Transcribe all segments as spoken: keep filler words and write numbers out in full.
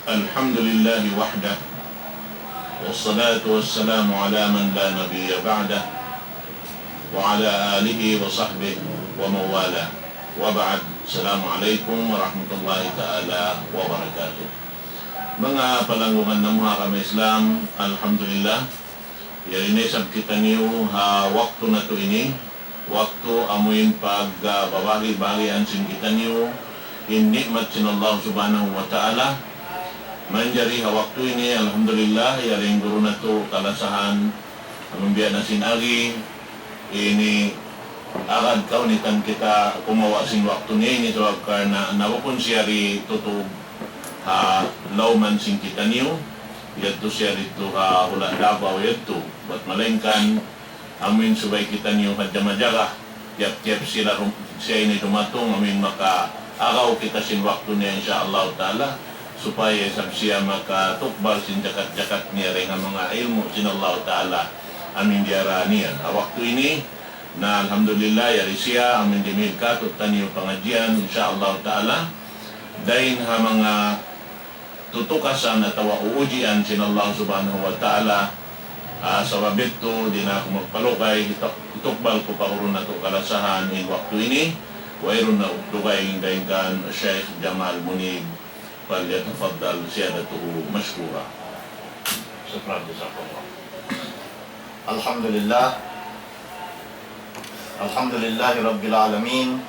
الحمد لله وحده، والصلاة والسلام على من لا نبي بعده، وعلى آله وصحبه ومن والاه. وبعد، السلام عليكم ورحمة الله تعالى وبركاته. Manga palanggungan namu' ha agama Islam, alhamdulillah, yari na isab kitaniyu ha waktu natu' ini, waktu amuin pag, ah, babahagi'-bahagian sin kitaniyu in ni'mat sin Allah Subhanahu wa Ta'ala. Manjari ha waktu ini, alhamdulillah, yari in guru natu' kalasahan, amun biya' na sin agi, ini agad kaunitan kita kumawa' sin waktu niya ini sabab karna' na bukun siya di tuud ha lawman sin kitaniyu, yadtu siya didtu ha hula' Davao yadtu. Bat malaingkan, amuin subay kitaniyu hadja majaga, tiyap-tiyap sila dum-, siya ini dumatung, amuin makaagaw kita sin waktu niya, insya Allah Ta'ala, supaya isab siya makatukbal sin jakat-jakat niya dayn ha manga ilmu' sin Allah Ta'ala, amuin diyara niya. Ha waktu ini, na alhamdulillah, yari siya, amuin dimihil kātu'niyu pangadjian, insya Allah Ta'ala, dayn ha manga tutukasan atawa uujian sin Allah Subhanahu wa Ta'ala. Ah, sabab yadtu, di' na aku magpalugay, hituk-, hitukbal ku pa guru natu' kalasahan in waktu ini, wayruun na lugay dayn kan Sheikh Jamal Munib, فليتفضل سيادته مشكورا. شكرا، جزاك الله. الحمد لله. الحمد لله رب العالمين.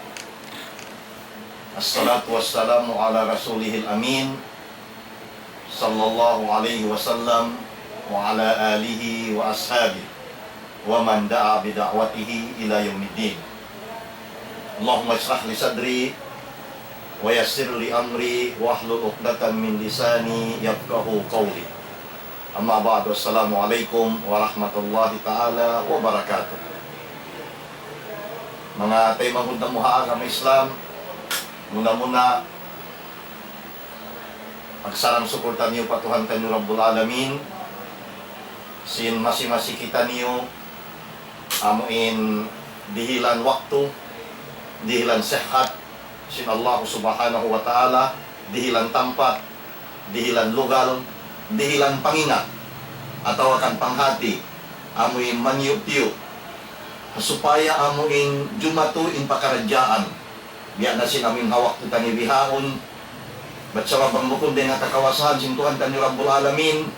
الصلاة والسلام على رسوله الأمين، صلى الله عليه وسلم، وعلى آله وأصحابه، ومن دعا بدعوته إلى يوم الدين. اللهم اشرح لي صدري، ويسر لي أمري، واحلل عقدة من لساني يفقهوا قولي. أما بعد، السلام عليكم ورحمة الله تعالى وبركاته. Manga taymanghud namu' ha agama Islam, muna-muna, magsarang-sukul taniyu pa Tuhan taniyu Rabbul Alamin, sin masi-masi kitaniyu, amuin dihilan waktu, dihilan sihat, sin Allah Subhanahu wa Ta'ala, dihilan tampat, dihilan lugal, dihilan pangingat, atawa kan panghati, amuin maniyu'-tiyu', supaya amuin jumatu in pakaradjaan, biya' na sin amuin ha waktu taniyu bihaun, bat sabab bang bukun dayn ha kakawasahan sin Tuhan taniyu Rabbul Alamin,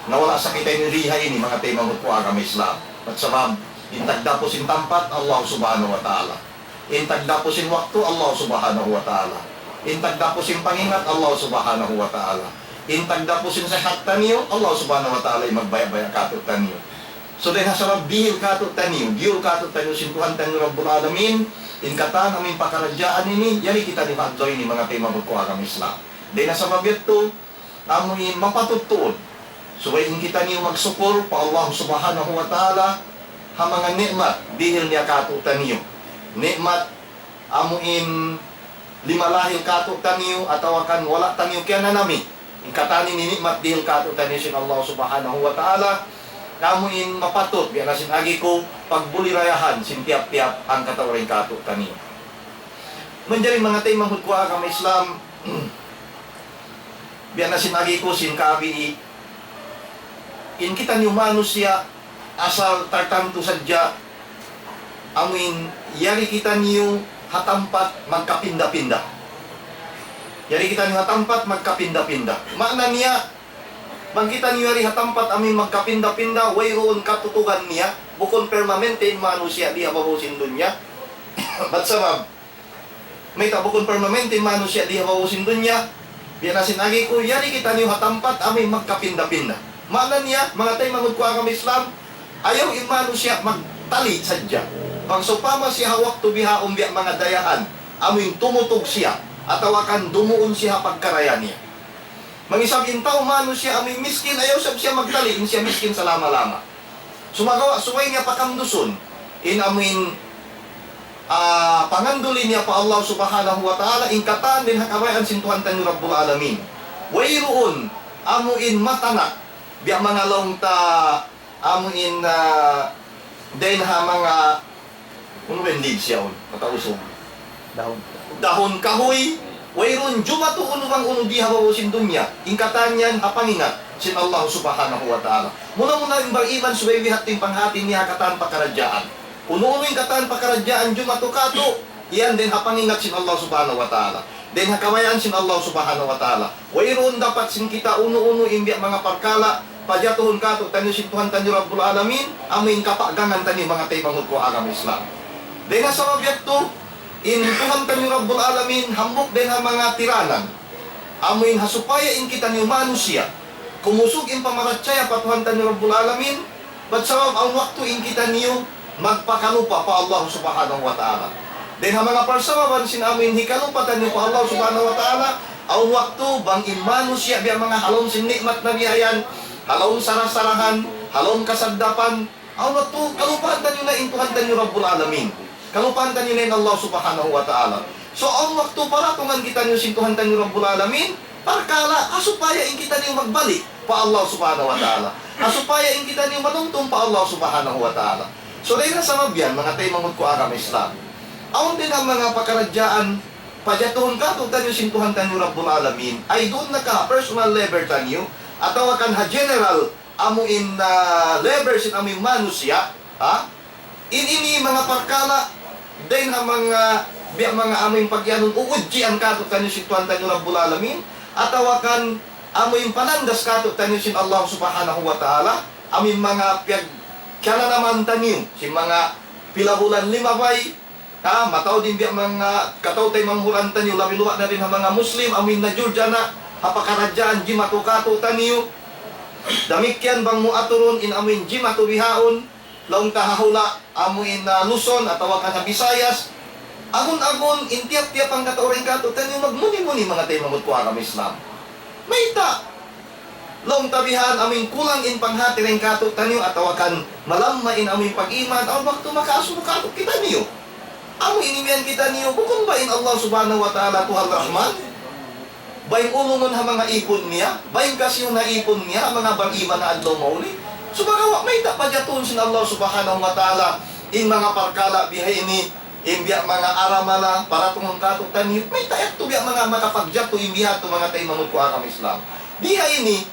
na wala' sa kitaniyu di ha ini, manga taymanghud ku ha agama Islam. Bat sabab, in tagdapu sin tampat, Allah Subhanahu wa Ta'ala. In tagdapu sin waktu, Allah Subhanahu wa Ta'ala. In tagdapu sin pangingat, Allah Subhanahu wa Ta'ala. In tagdapu sin sihat taniyu, Allah Subhanahu wa Ta'ala in magbaya'-baya' kātu'niyu. So, dayn ha sabab dihil kātu'niyu, dihil kātu'niyu sin Tuhan taniyu Rabbul Alamin, in katan amuin pakaradjaan ini, yari kitaniyu ha adlaw ini, manga taymanghud ku ha agama Islam. Dayn ha sabab yadtu, amuin mapatut tuud. Subay in kitaniyu magsukul pa Allah Subhanahu wa Ta'ala ha manga ni'mat dihil niya kātu'niyu. Ni'mat amuin limalahil kātu'niyu atawa kan wala' taniyu kiyananami. In katan ini ni'mat dihil kātu'niyu sin Allah Subhanahu wa Ta'ala. Amuin mapatut, biya' na sin agi ku, pagbulirayahan sin tiyap-tiyap hangkatau dayn kātu'niyu. Manjari manga taymanghud ku ha agama Islam, biya' na sin agi ku sin kabii, in kitaniyu manusiya', asal tartantu sadja, amuin yari kitaniyu ha tampat magkapinda-pinda. Yari kitaniyu ha tampat magkapinda-pinda. Maana niya, bang kitaniyu yari ha tampat amuin magkapinda-pinda, wayruun katutugan niya, bukun permanente in manusiya' di ha babaw sin dunya. Bat sabab, mayta' bukun permanente in manusiya' di ha babaw sin dunya, biya' na sin agi ku, yari kitaniyu ha tampat amuin magkapinda-pinda. Maana niya, manga taymanghud ku ha agama Islam, ayaw in manusiya' magtali sadja. Bang sawpama siya ha waktu bihaun biya' manga dayahan, amuin tumutug siya, atawa kan dumuun siya ha pagkaraya niya. Bang isab in tau manusiya' amuin miskin, ayaw isab siya magtali, in siya miskin salama-lama. Sumagawa', subay niya pakamdusun in amuin, ah, panganduli niya pa Allah Subhanahu wa Ta'ala, in katan dayn ha kabayaan sin Tuhan taniyu Rabbul Alamin. Wayruun amuin matanak, biya' manga laung ta amuin, ah, dayn ha manga, unu ba in leaves yaun? Matausug. Dahun. Dahun kahuy, Wayruun jumatu unu bang unu di ha babaw sin dunya, in katan yan ha pangingat sin Allah Subhanahu wa Ta'ala. Muna-muna in bariman subay bihadtu in panghati niya ha katan pakaradjaan. Unu-unu in katan pakaradjaan jumatu katu', yan dayn ha pangingat sin Allah Subhanahu wa Ta'ala. Dayn ha kabayaan sin Allah Subhanahu wa Ta'ala. Wayruun dapat sin kita unu-unu in biya' manga parkala', pajatuhun katu'taniyu sin Tuhan taniyu Rabbul Alamin, amu in kapagangan taniyu manga taymanghud ku agama Islam. Dayn ha sabab yadtu, in Tuhan taniyu Rabbul Alamin, hambuuk dayn ha manga tiranan. Amu in ha supaya in kitaniyu manusiya', kumusug in pamarachaya pa Tuhan taniyu Rabbul Alamin, bat sabab awn waktu in kitaniyu magpakalupa pa Allah Subhanahu wa Ta'ala. Dayn ha manga parsababan sin amu in hikalupa taniyu pa Allah Subhanahu wa Ta'ala, awn waktu bang in manusiya' biya' manga ha lawm sin ni'mat na biya' yan, ha lawm sara-sarahan, ha lawm kasaddapan, awn waktu kalupahan taniyu na in Tuhan taniyu Rabbul Alamin. Kalupahan taniyu na in Allah Subhanahu wa Ta'ala. So, awn waktu paratungan kitaniyu sin Tuhan taniyu Rabbul Alamin, parkala', ha supaya in kitaniyu magbalik pa Allah Subhanahu wa Ta'ala. Ha supaya in kitaniyu manumtum pa Allah Subhanahu wa Ta'ala. So, dayn ha sabab yan, manga taymanghud ku agama Islam. Awn dayn ha manga pakaradjaan, pajatuhun katu'taniyu sin Tuhan taniyu Rabbul Alamin. Ay duun na ka ha personal level taniyu, atawa kan ha general amu in, ah, level sin amu in manusiya', ha? In ini manga parkala', dayn ha manga, biya' manga amu in pagiyanun uudjian katu'taniyu sin Tuhan taniyu Rabbul Alamin, atawa kan amu in panandas katu'taniyu sin Allah Subhanahu wa Ta'ala, amu in manga piyag-, kiyananaman taniyu, sin manga pila bulan limabay, ha, mataud in biya' manga kataw-taymanghuran taniyu, labi luba' na dayn ha manga Muslim, amu in najurja na ha pakaradjaan jimatu katu'taniyu. Damikkiyan bang mu aturun in amu in jimatu bihaun, laung ta ha hula', amu in, ah, Luzon, atawa kan ha Visayas. Agun-agun, in tiyap-tiyap hangkatau dayn katu'taniyu magmuni-muni manga taymanghud ku agama Islam. Mayta'? Laung ta bihan amu in kulang in panghati dayn katu'taniyu atawa kan malamma in amu in pag-iman, awn waktu makaasubu katu' kitaniyu. Amu in imiyan kitaniyu, bukun ba in Allah Subhanahu wa Ta'ala Tuhan Rahman? Bang ulungun ha manga ipun niya, bang kasihun ha ipun niya, ha manga bang iman ha adlaw mahuli. Sumagawa', mayta' pajatuhun sin Allah Subhanahu wa Ta'ala in manga parkala' bihaini, in biya' manga aramala, paratungun katu'taniyu, mayta' yadtu biya' manga makapagjatu in bihadtu manga taymanghud ku agama Islam. Bihaini,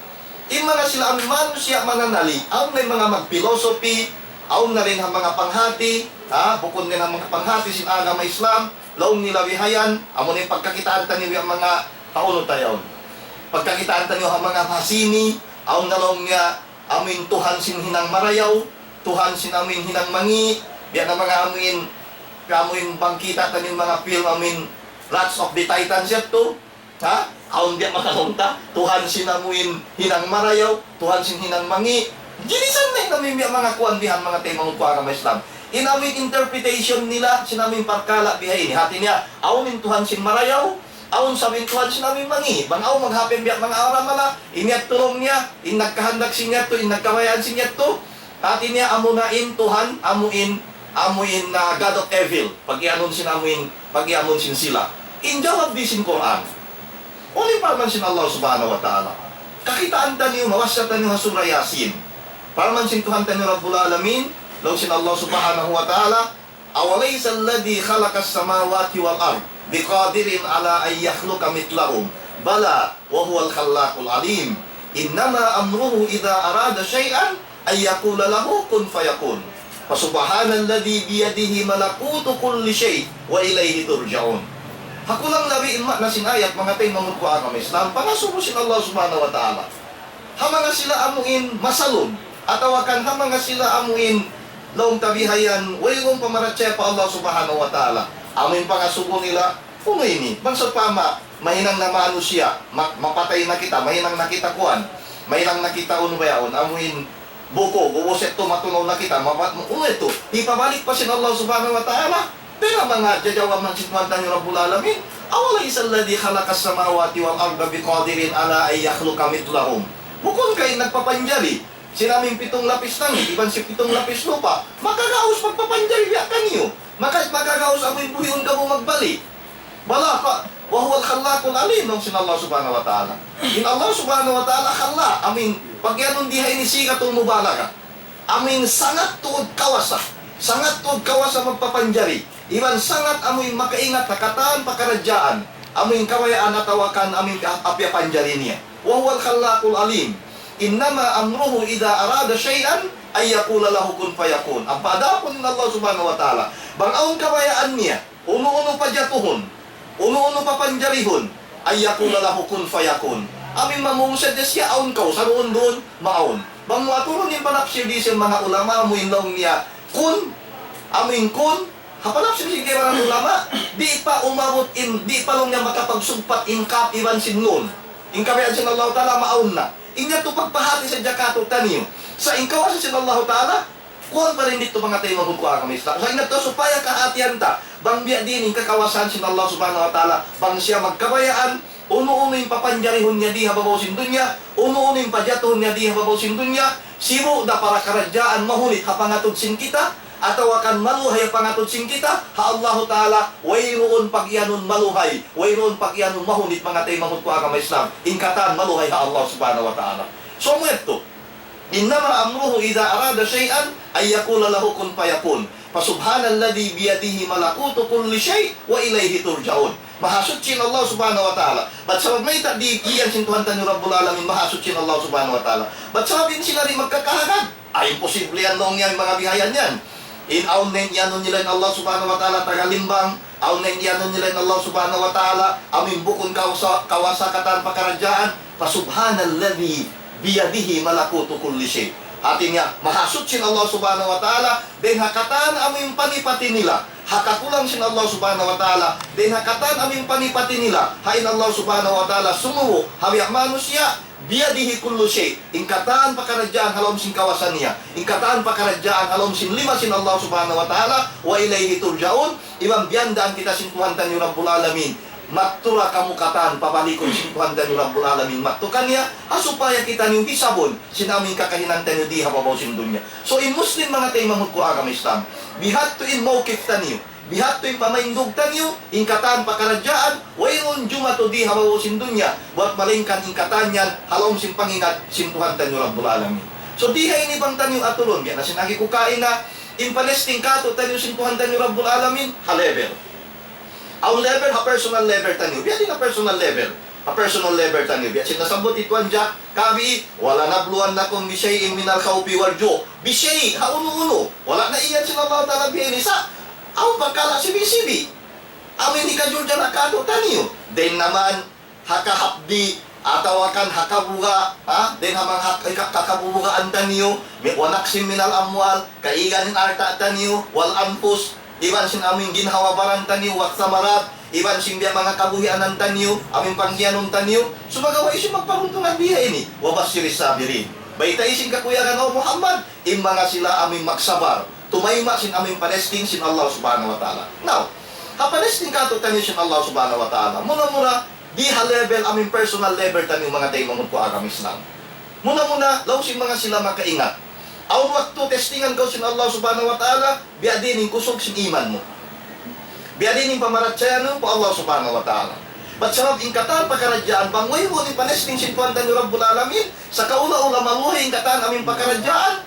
in manga sila amu in manusiya' mananali, awn na in manga mag-philosophy, awn na dayn ha manga panghati, ha, bukun dayn ha manga panghati sin agama Islam, laung nila bihayan, amu na in pagkakitaan taniyu biya' manga kaunu ta yaun. Pagkakitaan taniyu ha manga pasini, awn na laung niya, amu in Tuhan sin hinang marayaw, Tuhan sin amu in hinang mangi', biya' na manga amu in, amu in bang kita' taniyu manga film amu in Wrath of the Titans yadtu, ha? Awn biya' manga laung ta, Tuhan sin amu in hinang marayaw, Tuhan sin hinang mangi'. Jinisan na in amu in biya' manga kuwan bihan manga taymanghud ku agama Islam. In amu in interpretation nila, sin amu in parkala' bihaini. Hati niya, awn in Tuhan sin marayaw, awn sab in Tuhan sin amu in mangi'. Bang awn mag-happen biya' manga aramala, in yadtu laung niya, in nagkahandak sin yadtu, in nagkabayaan sin yadtu, hati niya amu na in Tuhan, amu in, amu in, ah, God of Evil. Pagiyanun sin amu in, pagiyanun sin sila. In jawab di sin Qur'an. Unu in parman sin Allah Subhanahu wa Ta'ala? Kakitaan taniyu, mabassa taniyu ha Surah Yasin. Parman sin Tuhan taniyu Rabbul Alamin, laung sin Allah Subhanahu wa Ta'ala, أوليس الذي خلق السماوات والأرض بقادر على أن يخلق مثلهم بلى وهو الخلاق العليم إنما أمره إذا أراد شيئا أن يقول له كن فيكون فسبحان الذي بيده ملكوت كل شيء وإليه ترجعون. Ha kulang labi in ma'na sin ayat, manga taymanghud ku agama Islam, pangasubu sin Allah Subhanahu wa Ta'ala. Ha manga sila amu in masalun, atawa kan ha manga sila amu in laung ta bihayan, wayruun pamarachaya pa Allah Subhanahu wa Ta'ala. Amu in pangasubu nila, unu ini, bang sawpama, mahinang na manusiya', ma-, mapatay na kita, mahinang na kita kuwan, mahinang na kita unu ba yaun, amu in buko, ubus yadtu matunaw na kita, mapa-, unu yadtu, hipabalik pa sin Allah Subhanahu wa Ta'ala. Dayn ha manga jawaban sin Tuhan taniyu Rabbul Alamin, أوليس الذي خلق السماوات والأرض بقادر على أن يخلق مثلهم. Bukun ka in nagpapanjari sin amu in pitung lapis langit, iban sin pitung lapis lupa', makagaus magpapanjari biya' kaniyu? Maka-, makagaus amu in buhiun kamu magbalik? Bala ka, وهو الخلاق العليم, laung sin Allah Subhanahu wa Ta'ala. In Allah Subhanahu wa Ta'ala, Khallaq, amu in, pagiyanun di ha ini sigatul mubalaghah. Amu in sangat tuud kawasa. Sangat tuud kawasa magpapanjari. Iban sangat amu in makaingat ha katan pakaradjaan. amuin kabayaan atawa kan amuin pi-, piyapanjari niya. وهو الخلاق العليم. إنما أمره إذا أراد شيئا أن يقول له كن فيكون. Ampa adapun in Allah Subhanahu wa Ta'ala, bang awn kabayaan niya, unu-unu pajatuhun, unu-unu papanjarihun, أن يقول له كن فيكون. Amuin mamung sadja siya awn kaw, saruun-duun, maawn. Bang mu aturun in panapsir di sin manga ulama, amuin laung niya, kun, amuin kun, ha panapsir sin kaibanan ulama, di' pa umabut in, di' pa laung niya makapagsugpat in kaf iban sin nun. In kabayaan sin Allah Ta'ala maawn na. In yadtu pagpahāti sadja kātu'niyu. Sa' in kawasa sin Allah Ta'ala, kuwan pa rin didtu manga taymanghud ku agama Islam. Sa' in yadtu supaya kahātihan ta, bang biya' diin in kakawasahan sin Allah Subhanahu wa Ta'ala, bang siya magkabayaan, unu-unu in papanjarihun niya di ha babaw sin dunya, unu-unu in pajatuhun niya di ha babaw sin dunya, sibu' da parakaradjaan mahunit ha pangatud sin kita, atawa kan maluhay ha pangatud sin kita, ha Allahu Ta'ala, wayruun pag-iyanun maluhay, wayruun pag-iyanun mahunit manga taymanghud ku agama Islam, in katan maluhay ha Allah Subhanahu wa Ta'ala. So, amu yadtu. إنما أمره إذا أراد شيئا أن يقول له كن فيكون. فسبحان الذي بيده ملكوت كل شيء وإليه ترجعون. Mahasuchi in Allah Subhanahu wa Ta'ala. Bat sabab mayta' di' iyan sin Tuhan taniyu Rabbul Alamin, mahasuchi in Allah Subhanahu wa Ta'ala. Bat sabab in sila di' magkakahagad. Ay, imposible yan laung niya in manga bihayan yan. In awn na in iyanun nila in Allah Subhanahu wa Ta'ala taga limbang, awn na in iyanun nila in Allah Subhanahu wa Ta'ala, amuin bukun kawasa, kawasa katan pakaradjaan, فسبحان الذي بيده ملكوت كل شيء. Hati niya, mahasuchi in Allah Subhanahu wa Ta'ala, dayn ha katan amuin panipati nila, ha kakulang sin Allah Subhanahu wa Ta'ala, dayn ha katan amuin panipati nila, ha in Allah Subhanahu wa Ta'ala sumubu' ha biya' manusiya', بيده كل شيء. In katan pakaradjaan ha lawm sin kawasa niya. In katan pakaradjaan ha lawm sin lima sin Allah Subhanahu wa Ta'ala, وإليه ترجعون. Iban biyandaan kita sin Tuhan taniyu Rabbul Alamin. Mattu ra kamu katan pabalikun sin Tuhan taniyu Rabbul Alamin. Mattu kaniya, ha supaya kitaniyu hisabun sin amuin kakahinang taniyu di ha babaw sin dunya. So, in Muslim manga taymanghud ku agama Islam, bihadtu in mawkif taniyu. Bihadtu in pamaindug taniyu, in katan pakaradjaan, wayruun jumatu di ha babaw sin dunya, buwat malaingkan in katan yan, ha lawm sin pangingat, sin Tuhan taniyu Rabbul Alamin. So, di ha ini bang taniyu aturun, biya' na sin agi ku kaina, in panesting kātu'niyu sin Tuhan taniyu Rabbul Alamin, ha level. Awn level, ha personal level taniyu. Biya' diin ha personal level. Ha personal level taniyu. Biya' sin nasabbut hi Tuan Jack, kabi, ولنبلونكم بشيء من الخوف والجوع. بشيء, ha unu-unu. Wala' na iyan sin Allah Ta'ala biya' ini sa'. Awn pagkala' sibi'-sibi'. Amu ini kajulja na kātu'niyu. Dayn naman, ha kahapdi', atawa kan ha kabuga', ha? Dayn ha manga ha-, ka-, ka-, kabubugaan taniyu, mi-, ونقص من الأموال, kaigan in alta' taniyu, والأنفس, iban sin amuin ginhawa-baran taniyu, والثمرات, iban sin biya' manga kabuhianan taniyu, amuin panghiyanun taniyu, sumagawa' hisiyu in magparuntungan biya' ini, وبشر الصابرين. Baytai sin kakuyagan, O Muhammad, in manga sila amuin magsabar, tumayma' sin amuin panesting sin Allah Subhanahu wa Ta'ala. Now, ha panesting kātu'niyu sin Allah Subhanahu wa Ta'ala, muna-muna, di ha level amuin personal level taniyu manga taymanghud ku agama Islam. Muna-muna, laung sin manga sila makaingat. Awn waktu testingan kaw sin Allah Subhanahu wa Ta'ala, biya' diin in kusug sin iman mu. Biya' diin in pamarachaya mu pa Allah Subhanahu wa Ta'ala. Bat sabab in katan pakaradjaan, bang wayruun in panesting sin Tuhan taniyu Rabbul Alamin, sakaula-ula maluhay in katan amuin pakaradjaan,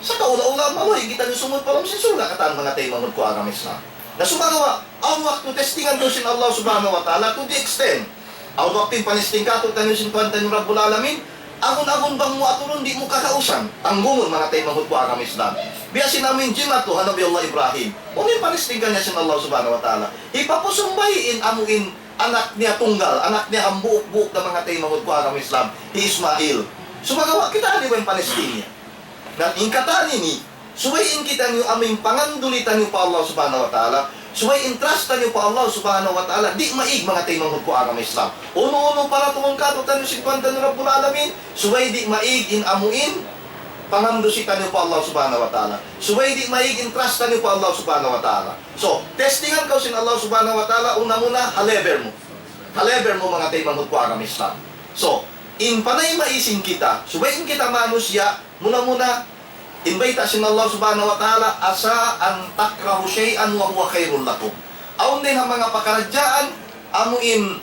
sakaula-ula maluhay kitaniyu sumud pa lawm sin surga' katan manga taymanghud ku agama Islam. Na sumagawa', awn waktu testingan kaw sin Allah Subhanahu wa Ta'ala to the extent. Awn waktu in panesting kātu'niyu sin Tuhan taniyu Rabbul Alamin, agun-agun bang mu aturun di' mu kakausan, tanggungun manga taymanghud ku agama Islam. Biya' sin amuin jimatu ha Nabi Allah Ibrahim. Unu in panesting kaniya sin Allah Subhanahu wa Ta'ala. Hipapusumbayi in amuin anak niya tunggal, anak niya hambuuk-buuk da manga taymanghud ku agama Islam, hi Ismail. Sumagawa' kitaa niyu ba in panesting niya? Na in katan ini, subay in kitaniyu amuin panganduli taniyu pa Allah Subhanahu wa Ta'ala, subay in trust taniyu pa Allah Subhanahu wa Ta'ala, di' maig manga taymanghud ku agama Islam. Unu-unu paratungun kātu'niyu sin Tuhan taniyu Rabbul Alamin, subay di' maig in amuin pangandusi taniyu pa Allah Subhanahu wa Ta'ala. Subay di' maig in trust taniyu pa Allah Subhanahu wa Ta'ala. So, testingan kaw sin Allah Subhanahu wa Ta'ala, una-muna, ha level mu. Ha level mu, manga taymanghud ku agama Islam. So, in panay maisin kita, subay in kita manusiya', muna-muna, in bayta' sin Allah Subhanahu wa Ta'ala, عسى أن تكرهوا شيئا وهو خير لكم. Awn dayn ha manga pakaradjaan, amuin,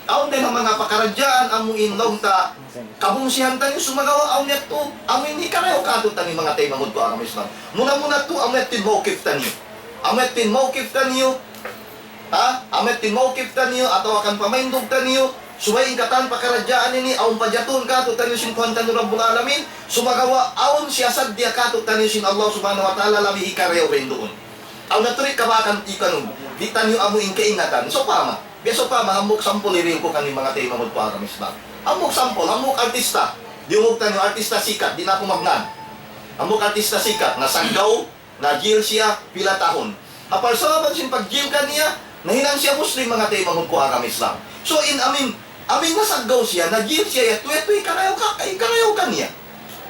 awn dayn ha manga pakaradjaan, amuin laung ta, kabungsihan taniyu, sumagawa' awn yadtu, amuin hikarayaw kātu'niyu manga taymanghud ku agama Islam. Muna-muna tu, amu yadtu in mawkif taniyu. Amu yadtu in mawkif taniyu, Ha? Amu yadtu in mawqif taniyu, atawa kan pamaindug taniyu, subay in katan pakaradjaan ini, awn pajatuhun kātu'niyu sin Tuhan taniyu Rabbul Alamin, sumagawa' awn siya saddiya kātu'niyu sin Allah Subhanahu wa Ta'ala labi hikarayaw dayn duun. Awn na tuud kabaakan ikanun, di' taniyu amu in kaingatan. Sawpama, biya' sawpama, hambuuk sampul hiriyu ku kaniyu manga taymanghud ku agama Islam. Hambuuk sampul, hambuuk artista. Diyungug taniyu artista sikat, di' na aku magngān. Hambuuk artista sikat, nasaggaw, na-jail siya pila tahun. Ha parsababan sin pag-jail kaniya, nahinang siya Muslim, manga taymanghud ku agama Islam. So, in amin, amin nasaggaw siya, na-jail siya, yadtu, yadtu, hikarayaw ka, hikarayaw kaniya.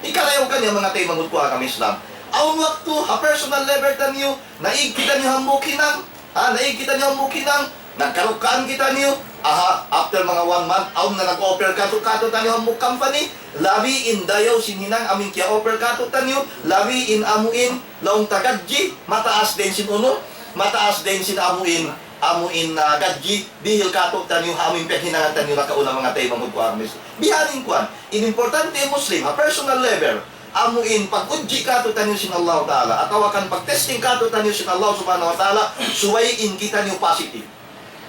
Hikarayaw kaniya, manga taymanghud ku agama Islam. Awn waktu, ha personal level taniyu, naig kitaniyu hambuuk hinang, ha, naig kitaniyu hambuuk hinang, nagkarukkaan kitaniyu, aha, after manga one month, awn na nag-offer kātu', kātu'niyu hambuuk company, labi in dayaw sin hinang amu in kiya-offer kātu'niyu, labi in amu in laung ta gadji, mataas dayn sin unu, mataas dayn sin amu in, amu in, ah, gadji, dihil kātu'niyu, ha amu in piyaghinangan taniyu nakauna manga taymanghud ku agama Islam. Bihaini in kuwan, in importante Muslim, ha personal level, amu in pag-udji kātu'niyu sin Allah Ta'ala, atawa kan pag-testing kātu'niyu sin Allah Subhanahu wa Ta'ala, subay in kitaniyu positive.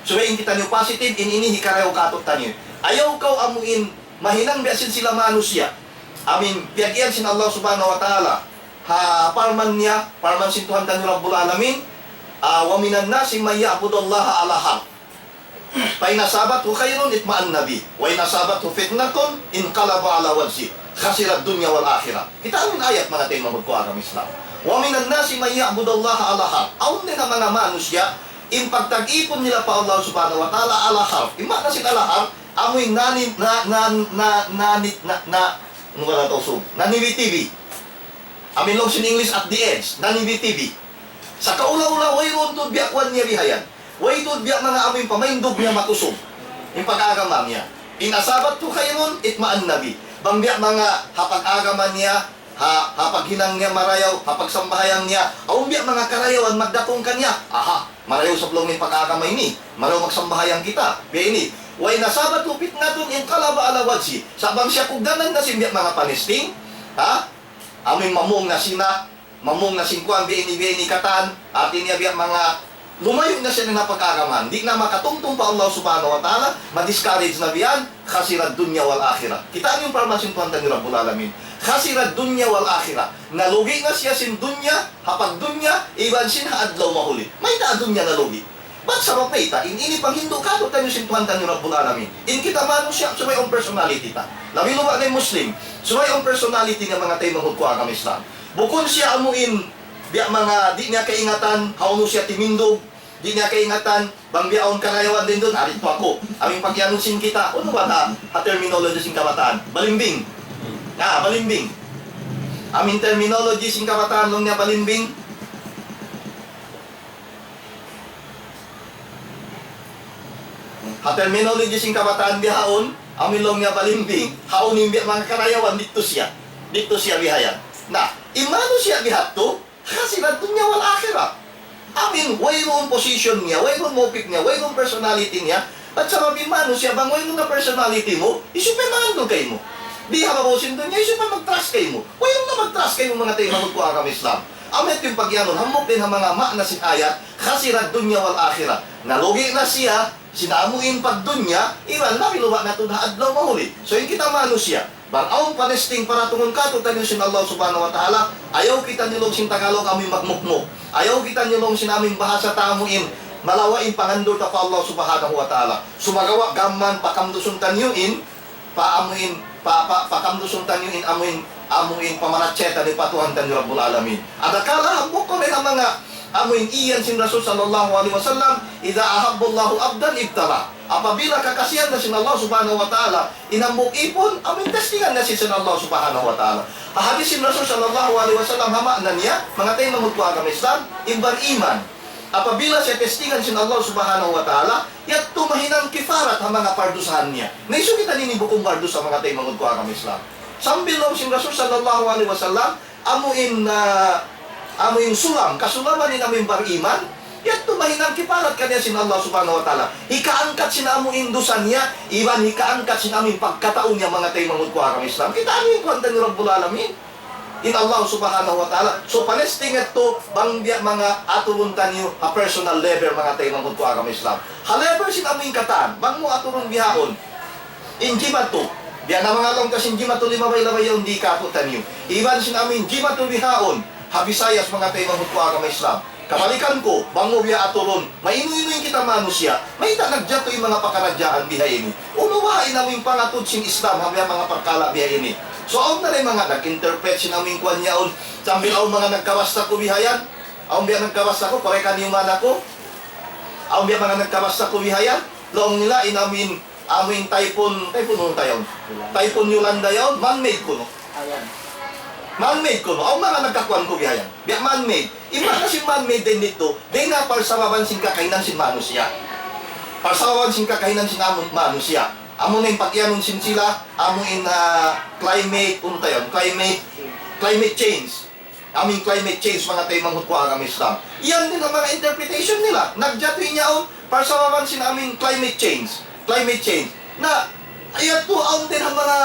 Subay in kitaniyu positive, in ini hikarayaw kātu'niyu. Ayaw kaw amu in mahinang biya' sin sila manusiya'. Amu in, piyag-iyan sin Allah Subhanahu wa Ta'ala. Ha, parman niya, parman sin Tuhan taniyu Rabbul Alamin, ah, وَمِنَ النَّاسِ مَن يَعْبُدُ اللَّهَ عَلَىٰ حَرْفٍ فَإِنْ أَصَابَتْهُ خَيْرٌ اطْمَأَنَّ بِهِ وَإِنْ أَصَابَتْهُ فِتْنَةٌ انْقَلَبَ عَلَىٰ وَجْهِهِ خَسِرَ الدُّنْيَا وَالْآخِرَةَ. Kita' niyu in ayat, manga taymanghud ku agama Islam. وَمِنَ النَّاسِ مَن يَعْبُدُ اللَّهَ عَلَىٰ حَرْفٍ. Awn dayn ha manga manusiya', in pagta'at nila pa Allah Subhanahu wa Ta'ala ala harf. In maana sin ala harf, amu in nani-, na-, na-, na-, nani-, na-, na-, unu ba na Tausug? Nanibitibi. Amu in laung sin English at the edge, nanibitibi. Sa' kaula-ula, wayruun tuud biya' kuwan niya bihayan. Way tuud biya' manga amu in pamaindug niya makusug. In pag-agama niya. إِنْ أَصَابَتْهُ خَيْرٌ اطْمَأَنَّ بِهِ. Bang biya' manga ha pag-agama niya, ha, ha paghinang niya marayaw, ha pagsambahayang niya, awn biya' manga karayawan magdatung kaniya. Aha, marayaw sab laung in pag-agama ini. Marayaw magsambahayang kita. Biya' ini. وَإِنْ أَصَابَتْهُ فِتْنَةٌ انْقَلَبَ عَلَىٰ وَجْهِهِ. Sa' bang siya kugdanan na sin biya' manga panesting, ha? Amu in mamung na sina, mamung na sin kuwan, biya' ini, biya' ini katan, hati niya biya' manga lumayu' na siya dayn ha pag-agama. Di' na makatumtum pa Allah Subhanahu wa Ta'ala, ma-discourage na biya' yan, خَسِرَ الدُّنْيَا وَالْآخِرَةَ. Kita' niyu in parman sin Tuhan taniyu Rabbul Alamin. خَسِرَ الدُّنْيَا وَالْآخِرَةَ. Nalugi na siya sin dunya, ha pagdunya, iban sin ha adlaw mahuli. Mayta' dunya nalugi? Bat sabab mayta', in ini panghindu' kātu'niyu sin Tuhan taniyu Rabbul Alamin. In kita manusiya', subay awn personality ta. Labi-labi na in Muslim. Subay awn personality niya, manga taymanghud ku agama Islam. Bukun siya amu in, biya' manga, di' niya kaingatan, hawnu siya timindug, di' niya kaingatan, bang biya' awn karayawan dayn duun, ari tu aku. Amu in pag-iyanun sin kita, unu ba ta, ha terminology sin kabataan? Balimbing. Ah, balimbing. Amu in terminology sin kabataan, laung niya balimbing. Ha terminology sin kabataan bihaun, amu in laung niya balimbing, hawnu in biya' manga karayawan didtu siya. Didtu siya bihayan. Na, in manusiya' bihadtu, خَسِرَ الدُّنْيَا وَالْآخِرَةَ. Amu in, wayruun position niya, wayruun mawqif niya, wayruun personality niya. Bat sabab in manusiya', bang wayruun na personality mu, hisiyu pa in mangandul kaymu? Di' ha babaw sin dunya, hisiyu pa in mag-trust kaymu? Wayruun na mag-trust kaymu, manga taymanghud ku agama Islam. Amu yadtu in pag-iyanun, hambuuk dayn ha manga maana sin ayat, خَسِرَ الدُّنْيَا وَالْآخِرَةَ. Nalugi na siya sin amu in pagdunya, iban labi-labi na tuud ha adlaw mahuli. So, in kita manusiya', bang awn panesting paratungun kātu'niyu sin Allah Subhanahu wa Ta'ala, ayaw kitaniyu laung sin Tagalog amu in magmukmuk. Ayaw kitaniyu laung sin amu in bahasa ta amu in malawa' in pangandul ta pa Allah Subhanahu wa Ta'ala. Sumagawa' gām mayan pakamdusun taniyu in, pa amu in, pa, pa, pakamdusun taniyu in amu in, amu in pamarachaya taniyu pa Tuhan taniyu Rabbul Alamin. Adakala hambuuk kaw dayn ha manga amu in iyan sin Rasul sallallahu alayhi wasallam, إِذَا أَحَبَّ اللَّهُ عَبْدًا ابْتَلَاهُ. Apabila kakasihan na sin Allah Subhanahu wa Ta'ala in hambuuk ipun, amu in testingan na siya sin Allah Subhanahu wa Ta'ala. Ha hadith sin Rasul sallallahu alayhi wasallam, ha maana niya, manga taymanghud ku agama Islam, in bariman, apabila siya testingan sin Allah Subhanahu wa Ta'ala, yadtu mahinang kifarat ha manga pardusahan niya. Na hisiyu kita ini bukun pardusa, manga taymanghud ku agama Islam? Sambil laung sin Rasul sallallahu alayhi wasallam, amu in, ah, amu in sulam, kasulaman in amu in bariman, yadtu mahinang kifarat kaniya sin Allah Subhanahu wa Ta'ala. Hikaangkat sin amu in dusa niya, iban hikaangkat sin amu in pagkatau niya, manga taymanghud ku agama Islam. Kita' niyu in Tuhan taniyu Rabbul Alamin. in Allah Subhanahu wa Ta'ala. So, panesting yadtu, bang biya' manga aturun taniyu ha personal level, manga taymanghud ku agama Islam. Ha level sin amu in katan, bang mu aturun bihaun, in jimatu, biya' na manga laung ta sin jimatu limabay-labay yaun di' kātu' taniyu. Iban sin amu in jimatu bihaun, ha Visayas, manga taymanghud ku agama Islam. Kabalikan ku, bang mu biya' aturun, mainu-inu in kita manusiya', mayta' nagjatu in manga pakaradjaan bihaini. Unu baha' in amu in pangatud sin Islam ha biya' manga parkala' bihaini. So, awn na in manga nag-interpret sin amu in kuwan yaun. Sambil awn manga nagkabassa ku bihayan. Awn biya' nagkabassa ku, korekan niyu man aku. Awn biya' manga nagkabassa ku bihayan. Laung nila in amu in, amu in typhoon, typhoon unu ta yaun? Typhoon Yolanda yaun, man-made kunu'. Ayan. Man-made kunu'. Awn manga nagkakuwan ku bihayan. Biya' man-made. In maana sin man-made dayn didtu, dayn ha parsababan sin kakahinang sin manusiya'. Parsababan sin kakahinang sin amu, manusiya'. Amu na in pagiyanun sin sila, amu in, ah, climate, unu ta yaun, climate, climate change. Amu in climate change, manga taymanghud ku agama Islam. Yan in manga interpretation nila. Nagjatu in yaun, parsababan sin amu in climate change. Climate change. Na, yadtu awn dayn ha manga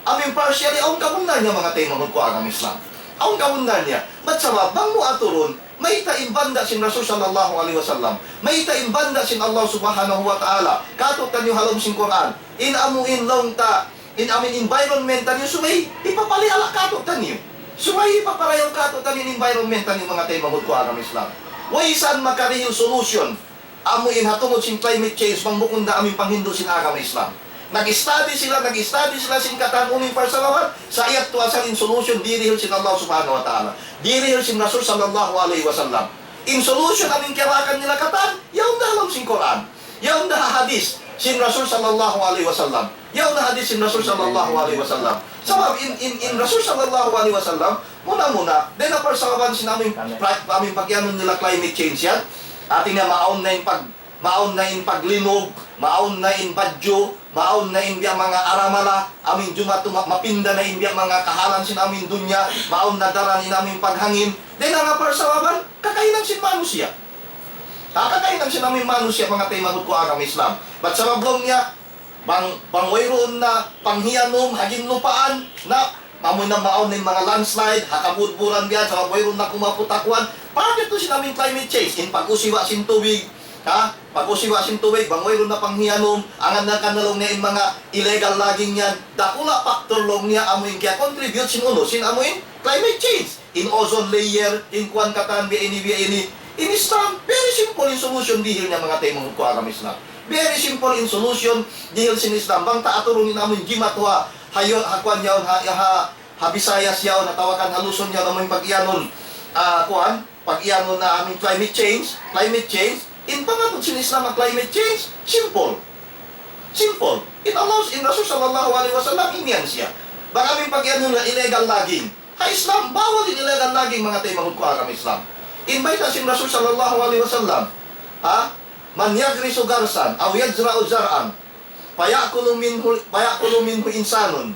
amu in partially, awn kabunnal niya, manga taymanghud ku agama Islam. Awn kabunnal niya. Bat sabab, bang mu aturun, mayta' in banda' sin Rasul sallallahu alayhi wasallam, mayta' in banda' sin Allah Subhanahu wa Ta'ala, kātu' taniyu ha lawm sin Qur'an, in amu in laung ta, in amu in environment taniyu subay hipapalihala' kātu' taniyu. Subay hipaparayaw kātu' taniyu in environment taniyu, manga taymanghud ku agama Islam. Way isab makarihil solution amu in ha tungud sin climate change, bang bukun da amu in panghindu' sin agama Islam. Nag-study sila, nag-study sila sin katan unu in parsababan, sa' yadtu asal in solution, dirihil sin Allah Subhanahu wa Ta'ala. Dirihil sin Rasul sallallahu alayhi wasallam. In solution amu in kiyarakan nila katan, yaun da ha lawm sin Qur'an. Yaun da ha hadith sin Rasul sallallahu alayhi wasallam. Yaun da hadith sin Rasul sallallahu alayhi wasallam. Sabab in, in, in Rasul sallallahu alayhi wasallam, muna-muna, dayn ha parsababan sin amu in, pra-, amu in pagiyanun nila climate change yan. Hati niya, maawn na in pag-, maawn na in paglimug, maawn na in badju', maawn na in biya' manga aramala, amu in jumatu ma-, mapinda na in biya' manga kahalan sin amu in dunya, maawn na daran in amu in paghangin. Dayn ha manga parsababan, kakahinang sin manusiya'. Kakahinang sin amu in manusiya', manga taymanghud ku agama Islam. Bat sabab laung niya, bang, bang wayruun na panghiyanum ha ginlupaan, na, amu na maawn na in manga landslide, ha kabudburan biya' yan, sabab wayruun na kumapu' takuan, part yadtu sin amu in climate change, in pag-usiwa sin tubig, ha? Pag-usiwa sin tubig, bang wayruun na panghiyanum, angan na kan na laung niya in manga illegal logging yan, dakula' factor laung niya amu in kiya-contribute sin unu, sin amu in climate change. In ozone layer, in kuwan katan biya' ini, biya' ini. In Islam, very simple in solution dihil niya, manga taymanghud ku agama Islam. Very simple in solution dihil sin Islam. Bang ta aturun in amu in jimatu ha, ha, ha kuwan yaun, ha, ha, ha Visayas yaun, atawa kan ha Luzon yaun, amu in pagiyanun, ah, kuwan, pagiyanun na amu in climate change, climate change, in pangatud sin Islam ha climate change, simple. Simple. In Allah, in Rasul sallallahu alayhi wasallam, imiyan siya. Bang amu in pagiyanun na illegal logging. Ha Islam, bawal in illegal logging, manga taymanghud ku agama Islam. In bayta' sin Rasul sallallahu alayhi wasallam, ha? من يغرس غرسا أو يزرع زرعا فيأكل منه، فيأكل منه إنسان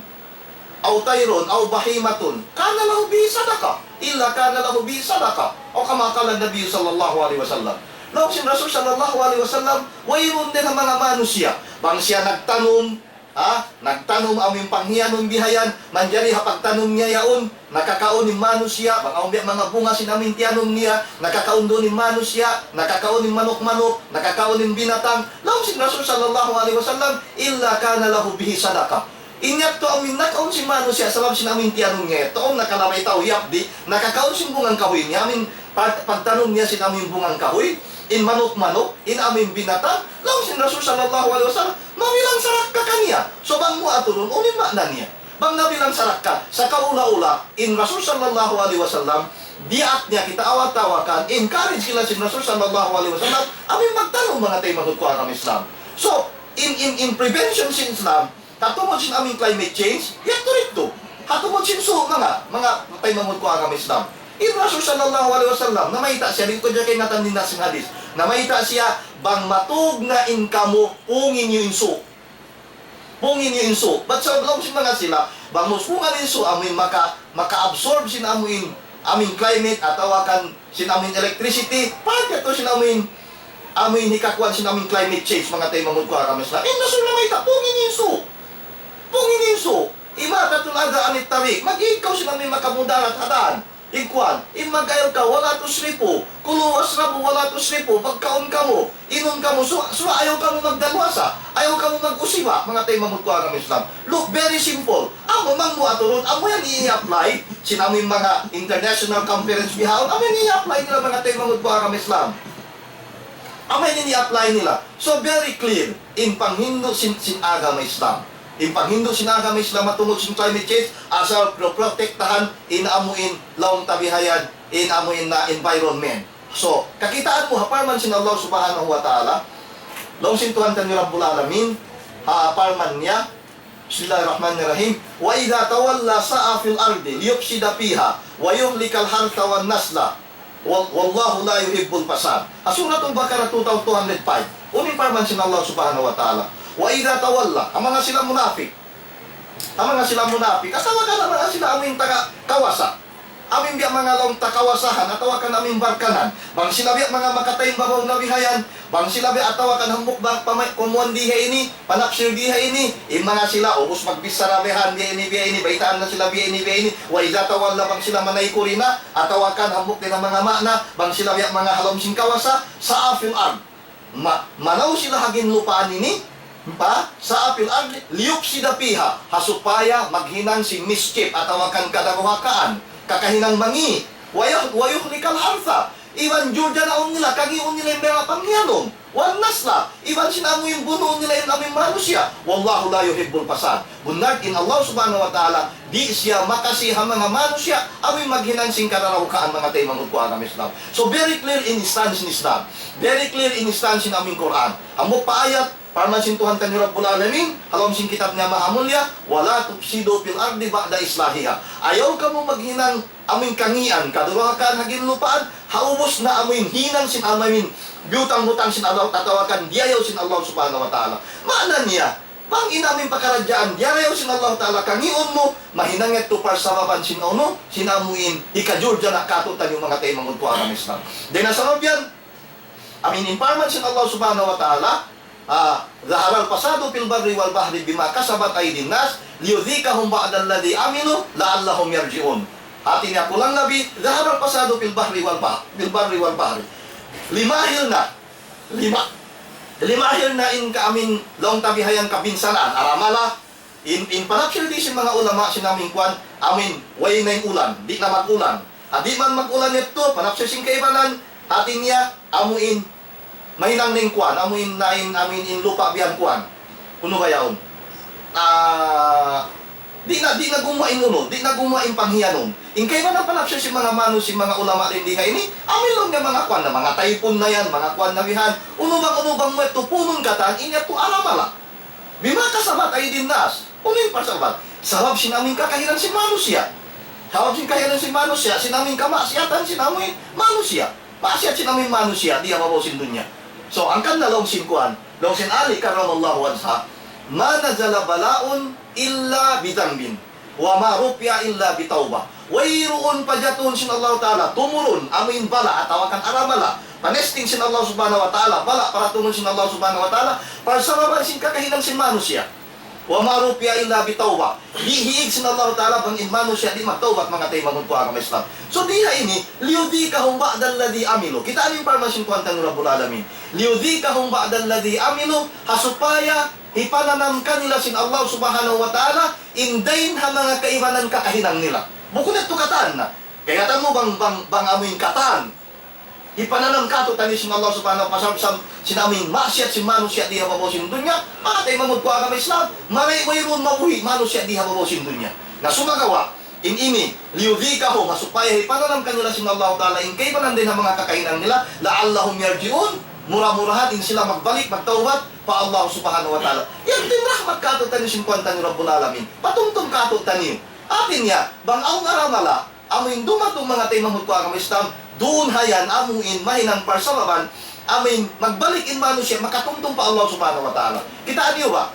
أو طير أو بهيمة كان له به صدقة، إلا كان له به صدقة. أو كما قال النبي صلى الله عليه وسلم. Laung sin Rasul sallallahu alayhi wasallam, wayruun dayn ha manga manusiya', bang siya nagtanum, ha? Nagtanum amu in panghiyanum bihayan, manjari ha pagtanum niya yaun, nakakaun in manusiya', bang awn biya' manga bunga sin amu in tiyanum niya, nakakaun duun in manusiya', nakakaun in manuk-manuk, nakakaun in binatang. Laung sin Rasul sallallahu alayhi wasallam, إلا كان له به صدقة. In yadtu amu in nakaun sin manusiya' sabab sin amu in tiyanum niya, tuud nakalabay tau, yapdi, nakakaun sin bungang kahuy niya, amu in pag-, pagtanum niya sin amu in bungang kahuy, in manuk-manuk, in amu in binatang, laung sin Rasul sallallahu alayhi wasallam, mabilang sarakka kaniya. So bang mu aturun, unu in maana niya? Bang nabilang sarakka, sa' kaula-ula, in Rasul sallallahu alayhi wasallam, diyaak niya kita atawa kan, encourage kita sin Rasul sallallahu alayhi wasallam, amu in magtanum, manga taymanghud ku agama Islam. So, in, in, in prevention sin Islam, ha tungud sin amu in climate change, yadtu didtu. Ha tungud sin sū', manga, manga taymanghud ku agama Islam. In Rasul sallallahu alayhi wasallam, namayta' siya, di' ku da kaingatan in nas sin hadith. Namayta' siya, bang matūg na in kamu, pungi niyu in sū'. Pungi niyu in sū'. Bat sabab laung sin manga sila, bang mu pungan in sū', amu in maka-, maka-absorb sin amu in, amu in climate, atawa kan sin amu in electricity, part yadtu sin amu in, amu in hikakuan sin amu in climate change, manga taymanghud ku agama Islam. In Rasul namayta', pungi niyu in sū'. Pungi niyu in sū'. Imatatul عن الطريق. Mag-iig kaw sin amu in makamudarat ha dan. In kuwan, in mag-ayaw kaw, ولا تسرفوا. كلوا واشربوا ولا تسرفوا. Pagkaun kamu, inum kamu, subay, subay ayaw kamu magdaluwasa. Ayaw kamu mag-usiba, manga taymanghud ku ha agama Islam. Look, very simple. Amu, bang mu aturun, amu yan i-apply sin amu in manga international conference bihaun, amu yan i-apply nila, manga taymanghud ku ha agama Islam. Amu yan in i-apply nila. So, very clear in panghindu' sin, sin agama Islam. In panghindu' sin agama Islam matungud sin climate change, asal pro-, protektahan in amu in laung ta bihayan, in amu in na environment. So, kakitaan mu ha parman sin Allah Subhanahu wa Ta'ala, laung sin Tuhan taniyu Rabbul Alamin, ha parman niya, بسم الله الرحمن الرحيم. وإذا تولى سعى في الأرض ليفسد فيها ويهلك الحرث والنسل. وال-، والله لا يحب الفساد. Ha Suratul Baqarah two thousand two hundred five. Unu in parman sin Allah Subhanahu wa Ta'ala? وإذا تولى. Ha manga sila munapik. Ha manga sila munapik. Atawa kan ha manga sila amu in taga kawasa. Amu in biya' manga laung ta kawasahan, atawa kan amu in barkanan. Bang sila biya' manga makataymbabaw na bihayan, bang sila biya' atawa kan hambuuk ba pamay-, kumuan di ha ini, panapsir di ha ini, in manga sila, ubus magbichara bihan, biya' ini, biya' ini, baytaan na sila biya' ini, biya' ini, وإذا تولى, bang sila manaykud na, atawa kan hambuuk di' na manga maana, bang sila biya' manga ha lawm sin kawasa, سعى في الأرض. Ma-, manaw sila ha ginlupaan ini, pa, سعى في الأرض ليفسد فيها, ha supaya maghinang sin mischief atawa kan kadaruhakaan, kakahinang mangi', ويهلك الحرث, iban juljanaun nila, kangiun nila in manga panghiyanum, والنسل, iban sin amu in bunuun nila in amu in manusiya', والله لا يحب الفساد. Bunnal in Allah Subhanahu wa Ta'ala, di' siya makasi ha manga manusiya' amu in maghinang sin kadaruhakaan, manga taymanghud ku ha agama Islam. So, very clear in stance in Islam. Very clear in stance in amu in Qur'an. Hambuuk pa ayat, parman sin Tuhan taniyu Rabbul Alamin, ha lawm sin kitab niya maha mulia, ولا تفسدوا في الأرض بعد إصلاحها. Ayaw kamu maghinang amu in kangian, kadaruhakaan ha ginlupaan, ha ubus na amu in hinang sin amu in biyutang-butang sin Allah, atawa kan diyayaw sin Allah Subhanahu wa Ta'ala. Maana niya, bang in amu in pakaradjaan diyarayaw sin Allah Ta'ala kangiun mu, mahinang yadtu parsababan sin unu, sin amu in hikajuljana' kātu'niyu, manga taymanghud ku ha agama Islam. Dayn ha sabab yan, amu in parman sin Allah Subhanahu wa Ta'ala, ah, ظهر الفساد في البر والبحر بما كسبت أيدي الناس ليذيقهم بعض الذي عملوا لعلهم يرجعون. Hāti niya kulang labi, ظهر الفساد في البر والبحر، في البر والبحر. Limahil na, lima-, limahil na in ka amu in laung ta bihayan kabinsanaan, aramala, in, in panapsir di sin manga ulama sin amu in kuwan, amu in way na in ulan, di' na mag-ulan. Ha di' man mag-ulan yadtu, panapsir sin kaibanan, hāti niya, amu in, mahinang na in kuwan, amu in, na in, amu in, in lupa' biya' kuwan. Unu ba yaun? Ah, di' na, di' na gumuwa' in unu, di' na gumuwa' in panghiyanum. In kaibanan panapsir sin manga manu-, sin manga ulama dayn di ha ini, amu in laung niya manga kuwan na, manga taypun na yan, manga kuwan na bihan. Unu bang, unu bang mu yadtu punun katan, in yadtu aramala. بما كسبت أيدي الناس. Unu in parsabab? Sabab sin amu in kakahinang sin manusiya'. Sabab sin kahinang sin manusiya', sin amu in kamaksiyatan sin amu in manusiya'. Maksiyat sin amu in manusiya' di ha babaw sin dunya. So, hangkan na laung sin kuwan, laung sin Ali كرم الله وجهه, ما نزل بلاء إلا بذنب. وما رفع إلا بتوبة. Wayruun pajatuhun sin Allah Ta'ala, tumurun, amu in bala', atawa kan aramala, panesting sin Allah Subhanahu wa Ta'ala, bala' paratungun sin Allah Subhanahu wa Ta'ala, parsababan sin kakahinang sin manusiya'. وما رفع إلا بتوبة. Di' hiig sin Allah Ta'ala bang in manusiya' di' magtawbat, manga taymanghud ku ha agama Islam. So, di ha ini, ليذيقهم بعض الذي عملوا. Kitaa niyu in parman sin Tuhan taniyu Rabbul Alamin. ليذيقهم بعض الذي عملوا, ha supaya hipananam kanila sin Allah Subhanahu wa Ta'ala, in dayn ha manga kaibanan kakahinang nila. Bukun yadtu katan na. Kaingatan mu bang, bang, bang amu in katan. Hipananam kātu'niyu sin Allah Subhanahu wa Ta'ala, pasal sin amu in maksiyat sin manusiya' di ha babaw sin dunya, manga taymanghud ku ha agama Islam, maray wayruun mabuhi' manusiya' di ha babaw sin dunya. Na sumagawa', in ini, ليذيقهم, ha supaya hipananam kanila sin Allah Ta'ala, in kaibanan dayn ha manga kakahinang nila, لعلهم يرجعون, mura-murahan in sila magbalik, magtawbat pa Allah Subhanahu wa Ta'ala. Yan in rahmat kātu'niyu sin Tuhan taniyu Rabbul Alamin. Patumtum kātu'niyu. Hāti niya, bang awn aramala, amu in dumatung, manga taymanghud ku ha agama Islam, duun ha yan, amu in mahinang parsababan, amu in magbalik in manusiya', makatumtum pa Allah Subhanahu wa Ta'ala. Kitaa niyu ba?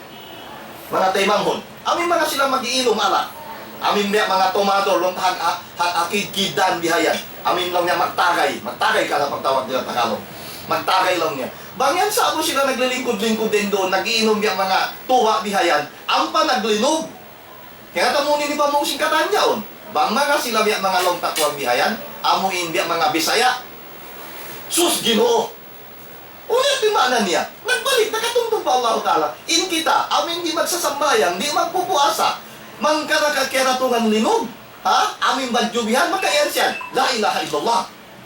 Manga taymanghud. Amu in manga sila mag-iinum alak. Amu in biya' manga tomador, laung ha, ha, ha, ha kid-, kidkidan bihayan. Amu in laung niya magtagay. Magtagay ka na pagtawag nila Tagalog. Magtagay laung niya. Bang yan sa'bu sila naglilingkud-lingkud dayn duun, nag-iinum biya' manga tuba' bihayan. Ampa naglinug. Kaya tamu ini pa mung singkatan yaun. Bang manga sila biya' manga laung ta kuwan bihayan, amu in biya' manga Bisaya. Sus Ginoo! Unu in maana niya? Nagbalik, nakatumtum pa Allahu Ta'ala. In kita, amu in di' magsasambahayang, di' magpupuasa, mangkara ka kiyaratungan linug, ha? Amu in badju' bihan, makaiyan siya. La ilaha illallah.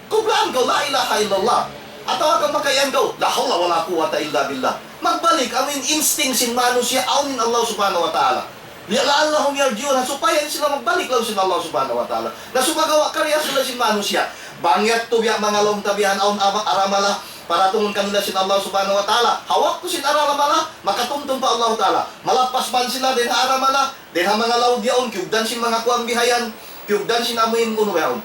Kublaan kaw, la ilaha illallah. Atawa ka makaiyan kaw, la hawla wala quwwata illa billah. Magbalik, amu in instinct sin manusiya', awn in Allah Subhanahu wa Ta'ala. لعلهم يرجعون, ha supaya sila magbalik laung sin Allah Subhanahu wa Ta'ala. Na sumagawa' kariya sila sin manusiya'. Bang yadtu biya' manga laung ta bihan awn ama-, aramala, paratungun kanila sin Allah Subhanahu wa Ta'ala. Ha waktu sin aramala, makatumtum pa Allah Ta'ala. Malappas man sila dayn ha aramala, dayn ha manga laug yaun, kiyugdan sin manga kuwan bihayan, kiyugdan sin amu in unu yaun.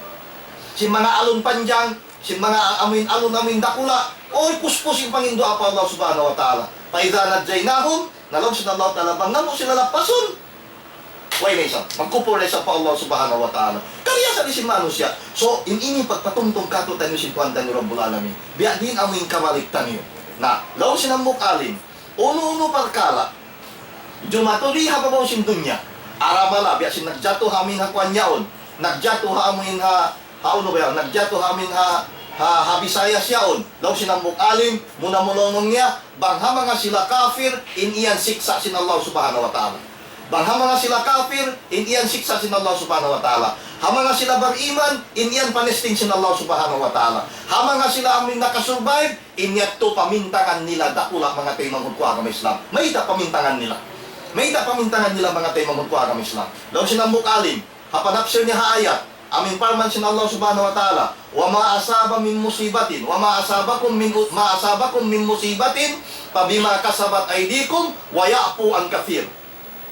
Sin manga alun panjang, sin manga a-, amu in alun, amu in dakula'. Uy, puspus in panginduwaa pa Allah Subhanahu wa Ta'ala. فإذا نجيناهم, na laung sin Allah Ta'ala, bang namu' sila lappasun, way na isab, magkupur na isab pa Allah Subhanahu wa Ta'ala. Kariya sa di' sin manusiya'. So, in ini pagpatumtum kātu'niyu sin Tuhan taniyu Rabbul Alamin. Biya' diin amu in kabalik taniyu. Na, laung sin hambuuk alim, unu-unu parkala', jumatu di ha babaw sin dunya. Aramala, biya' sin nagjatu ha amin ha kuwan yaun. Nagjatu ha amin ha, ha unu ba yaun? Nagjatu ha amin ha, ha, ha Visayas yaun. Laung sin hambuuk alim, muna-muna laung niya, bang ha manga sila kafir, in iyan siksa' sin Allah Subhanahu wa Ta'ala. Bang ha manga sila kafir, in iyan siksa' sin Allah Subhanahu wa Ta'ala. Ha manga sila bariman, in iyan panesting sin Allah Subhanahu wa Ta'ala. Ha manga sila amin nakasurvive, in yadtu pamintangan nila dakula' manga taymanghud ku agama Islam. Mayta' pamintangan nila? Mayta' pamintangan nila manga taymanghud ku agama Islam? Laung sin hambuuk alim, ha panapsir niya ha ayat, amu in parman sin Allah Subhanahu wa Ta'ala, وما أصاب من مصيبة، وما أصابكم من، ما أصابكم من مصيبة فبما كسبت أيديكم ويعفو عن كثير.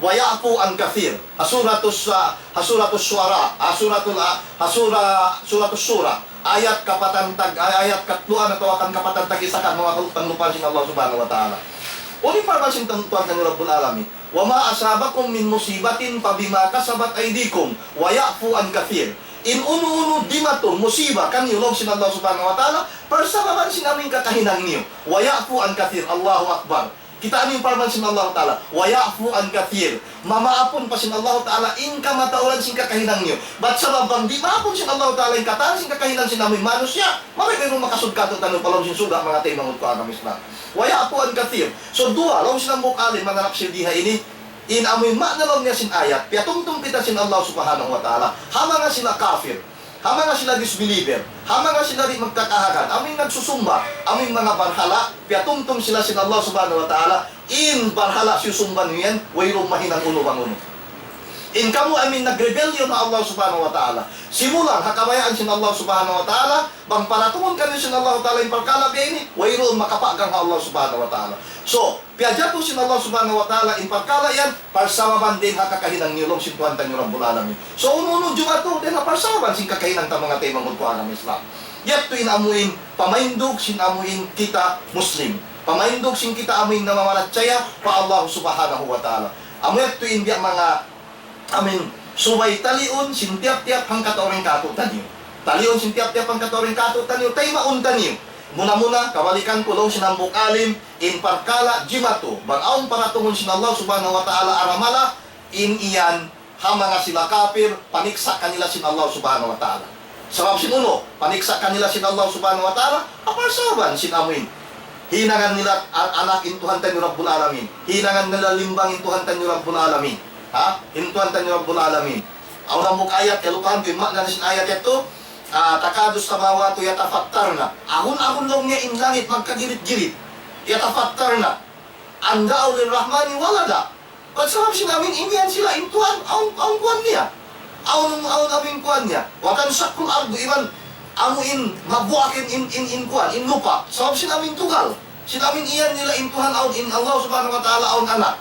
ويعفو عن كثير. Ha Suratus, ah, ha Suratus Syu'ara, ha Suratul, ah, ha Sura-, Suratus Syura. Ayat kapatan tag-, ay-, ayat katluan atawa kan kapatan tag-isa kan manga kal-, panglupaan sin Allah Subhanahu wa Ta'ala. Unu in parman sin Tuhan, Tuhan taniyu Rabbul Alamin? وما أصابكم من مصيبة فبما كسبت أيديكم ويعفو عن كثير. In unu-unu dimatu musiba kaniyu laung sin Allah Subhanahu wa Ta'ala, parsababan sin amu in kakahinang niyu. ويعفو عن كثير. Allahu Akbar. Kita' niyu in parman sin Allah Ta'ala, ويعفو عن كثير. Mamaapun pa sin Allah Ta'ala in kamatauran sin kakahinang niyu. Bat sabab bang di' maapun sin Allah Ta'ala in katan sin kakahinang sin amu in manusiya', mari kamu makasud kātu'niyu pa lawm sin surga' manga taymanghud ku agama Islam. ويعفو عن كثير. So, duwa, laung sin hambuuk alim manarap sin di ha ini, in amu in maana laung niya sin ayat, piyatumtum kita sin Allah Subhanahu wa Ta'ala ha manga sila kafir. Ha manga sila disbeliever, ha manga sila di' magtakahakan, amu in nagsusumba, amu in manga barhala', piyatumtum sila sin Allah Subhanahu wa Ta'ala, in barhala' siyusumba niyu yan, wayruun mahinang unu bang unu. In kamu amu in nag-rebellion ha Allah Subhanahu wa Ta'ala. Simulang ha kabayaan sin Allah Subhanahu wa Ta'ala, bang paratungun kaniyu sin Allah Ta'ala in parkala' biya' ini, wayruun makapagang ha Allah Subhanahu wa Ta'ala. So, piyajatu sin Allah Subhanahu wa Ta'ala in parkala' yan, parsababan dayn ha kakahinang niyu laung sin Tuhan taniyu Rabbul Alamin. So, unu-unu jumatu dayn ha parsababan sin kakahinang ta manga taymanghud ku agama Islam. Yadtu in amu in pamaindug sin amu in kita Muslim. Pamaindug sin kita amu in namamarachaya pa Allah Subhanahu wa Ta'ala. Amu yadtu in biya' manga amu in subay taliun sin tiyap-tiyap hangkatau dayn kātu'niyu. Taliun sin tiyap-tiyap hangkatau dayn kātu'niyu, taymaun taniyu. Muna-muna, kabalikan ku laung sin hambuuk alim, in parkala' jimatu, bang awn paratungun sin Allah Subhanahu wa Ta'ala aramala, in iyan ha manga sila kafir, paniksa' kanila sin Allah Subhanahu wa Ta'ala. Sabab sin unu, paniksa' kanila sin Allah Subhanahu wa Ta'ala, ha parsababan sin amu in hinangan nila a-, anak in Tuhan taniyu Rabbul Alamin. Hinangan nila limbang in Tuhan taniyu Rabbul Alamin. Ha? In Tuhan taniyu Rabbul Alamin. Awn hambuuk ayat, kalupahan ku in maana sin ayat yadtu, ah, تكاد السماوات يتفطرن. Agun-agun laung niya in langit magkagirit-girit. يتفطرن. أن دعوا للرحمن ولدا. Bat sabab sin amu in imiyan sila in Tuhan, awn, awn kuwan niya. Awn, awn amu in kuwan niya. وتنشق الأرض, iban amu in mabuak in, in, in, in kuwan, in lupa'. Sabab sin amu in tugal. Sin amu in iyan nila in Tuhan awn, in Allah Subhanahu wa Ta'ala awn anak.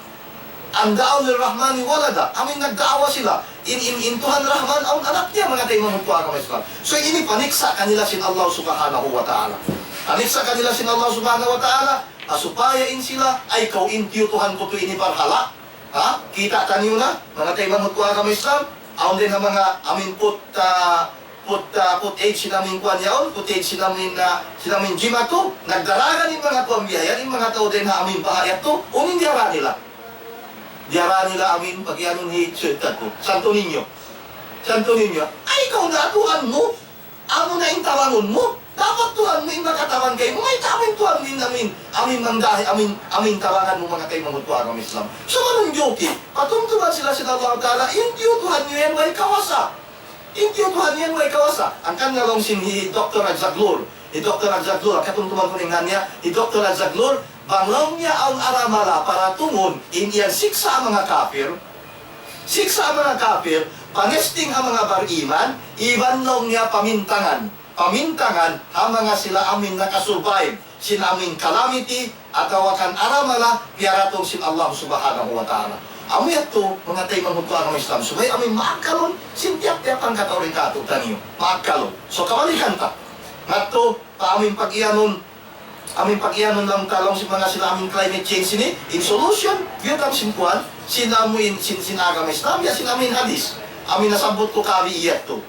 أن دعوا للرحمن ولدا. Amu in nagdaawa sila. In, in, in Tuhan Rahman awn anak niya, manga taymanghud ku agama Islam. So, ini paniksa' kanila sin Allah Subhanahu wa Ta'ala. Paniksa' kanila sin Allah Subhanahu wa Ta'ala. Ha supaya in sila, ay kaw in tiyutuhan ku tuud ini barhala'. Ha? Kita' taniyu na, manga taymanghud ku agama Islam, awn dayn ha manga amu in put, ah, put, ah, put age sin amu in kuwan yaun, put age sin amu in, ah, sin amu in jimatu, nagdaragan in manga kuwan biya' yan, in manga tau dayn ha amu in baha' yadtu, unu in diyara nila. Diyara nila amin, pag-iyanun hi Sir Tato. Santo Niño. Santo Niño. Ay, ikaw na, Tuhan mu. Amu na in tabangun mu. Dapat Tuhan mu in makatabang kaymu. Ay, amin Tuhan mu in amin. Amin mandahi, amin, amin tabangan mu manga kaymu Tuhan amin Islam. So, manunjuki. Patumtuman sila sin Allah Ta'ala. In tiyu Tuhan niyu yan, way kawasa. In tiyu Tuhan niyu yan, way kawasa. Hangkan laung sin hi Doktor Al-Zaglur. Hi Doktor Al-Zaglur, katumtuman ku in ngan niya, hi Doktor Al-Zaglur, bang laung niya awn aramala paratungun, in yan siksa' manga kapir, siksa' manga kapir, panesting ha manga bariman, iban laung niya pamintangan, pamintangan ha manga sila amin nakasurvive sin amin calamity, atawa kan aramala piyaratung sin Allah Subhanahu wa Ta'ala. Amu yadtu, manga taymanghud ku agama Islam, subay amin maakkalun sin tiyap-tiyap hangkatau dayn kātu'niyu. Maakkalun. So, kabalikan ta. Ngadtu, pa amin pag-iyanun, amin pag-iyanun laung ta laung sin manga sila amin climate change ini, in solution, biyutang sin kuwan, sin amin, sin, sin agama Islam, ya sin amin hadith. Amin nasabbut ku kabi yadtu.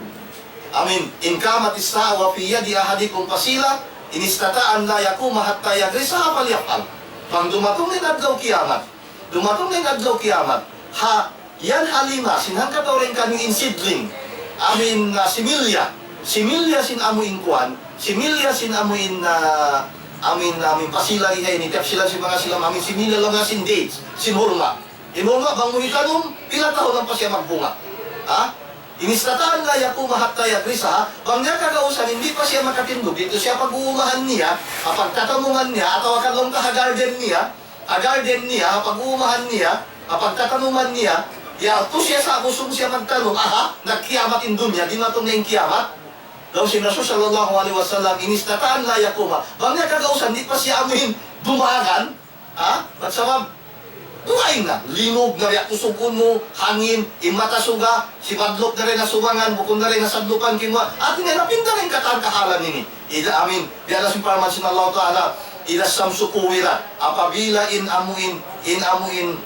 Amin, إن قامت الساعة وفي يد أحدكم فسيلة، إن استطاع أن لا يقوم حتى يغرسها فليفعل. Bang dumatung na in adlaw kiyamat. Dumatung na in adlaw kiyamat. Ha, yan ha lima, sin hangkatau dayn kaniyu in seedling. Amin, ah, similya. Similya sin amu in kuwan. Similya sin amu in, ah, amin, amin pasila ini. Tiyap sila sin manga sila, amin similya laung niya sin dates. Sin hurma. In hurma bang mu hitanum, pila tahun ampa siya magbunga? Ha? إن استطاع أن لا يقوم حتى يغرسها, bang niya kagausan, di' pa siya makatindug, di' siya pag-uumahan niya, ha pagtatanuman niya, atawa kan laung ta ha garden niya, ha garden niya, ha pag-uumahan niya, ha pagtatanuman niya, ya, tu siya sa' busung siya magtanum, aha, nagkiyamat in dunya, dimatung na in kiyamat. Laung sin Rasul sallallahu alayhi wasallam, إن استطاع أن لا يقوم, bang niya kagausan, di' pa siya amuin dumagan, ha? Bat sabab, dugaing na. Limug na biya' kusug unu, hangin, in mata suga, sibadlup na dayn ha subangan, bukun na dayn ha sadlupan kinuha. Hati niya, napinda na in katan kahalan ini. Ida amin, biya' na sin parman sin Allah Ta'ala, إذا الشمس كورت, apabila in amuin, in amuin,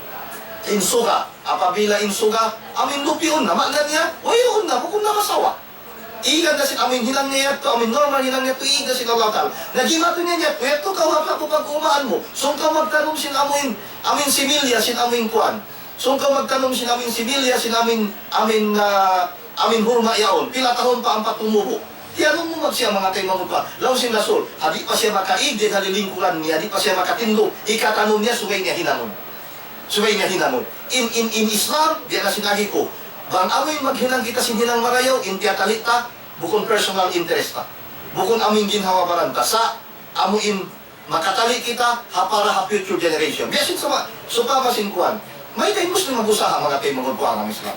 in suga, apabila in suga, amuin lupiun na, maana niya, wayruun na, bukun na masawa. Igan na sin amuin hinang niya yadtu, amuin normal hinang niya yadtu, igan sin Allah Ta'ala. Na jimatu niya yadtu, yadtu kaw ha pag-uumahan mu. Sung kaw magtanum sin amuin, amuin similya, sin amuin kuwan. Sung kaw magtanum sin amuin similya, sin amuin, amuin, ah, amuin hurma yaun. Pila tahun pa ampa tumubu'. Tiyanum mu mag siya manga taymanghud ku. Laung sin Rasul, ha di' pa siya makaig dayn ha lilingkuran niya, di' pa siya makatindug, hikatanum niya, subay niya hinangun. Subay niya hinangun. In, in, in Islam, biya' na sin agi ku. Bang amuin maghinang kita sin hinang marayaw, in tiyatali ta, bukun personal interest ta. Bukun amuin ginhawa-baran ta. Sa' amuin makatali kita, ha para ha future generation. Biya' sin suma-, supama sin kuwan. Mayta' in Muslim mag-usaha, manga taymanghud ku agama Islam?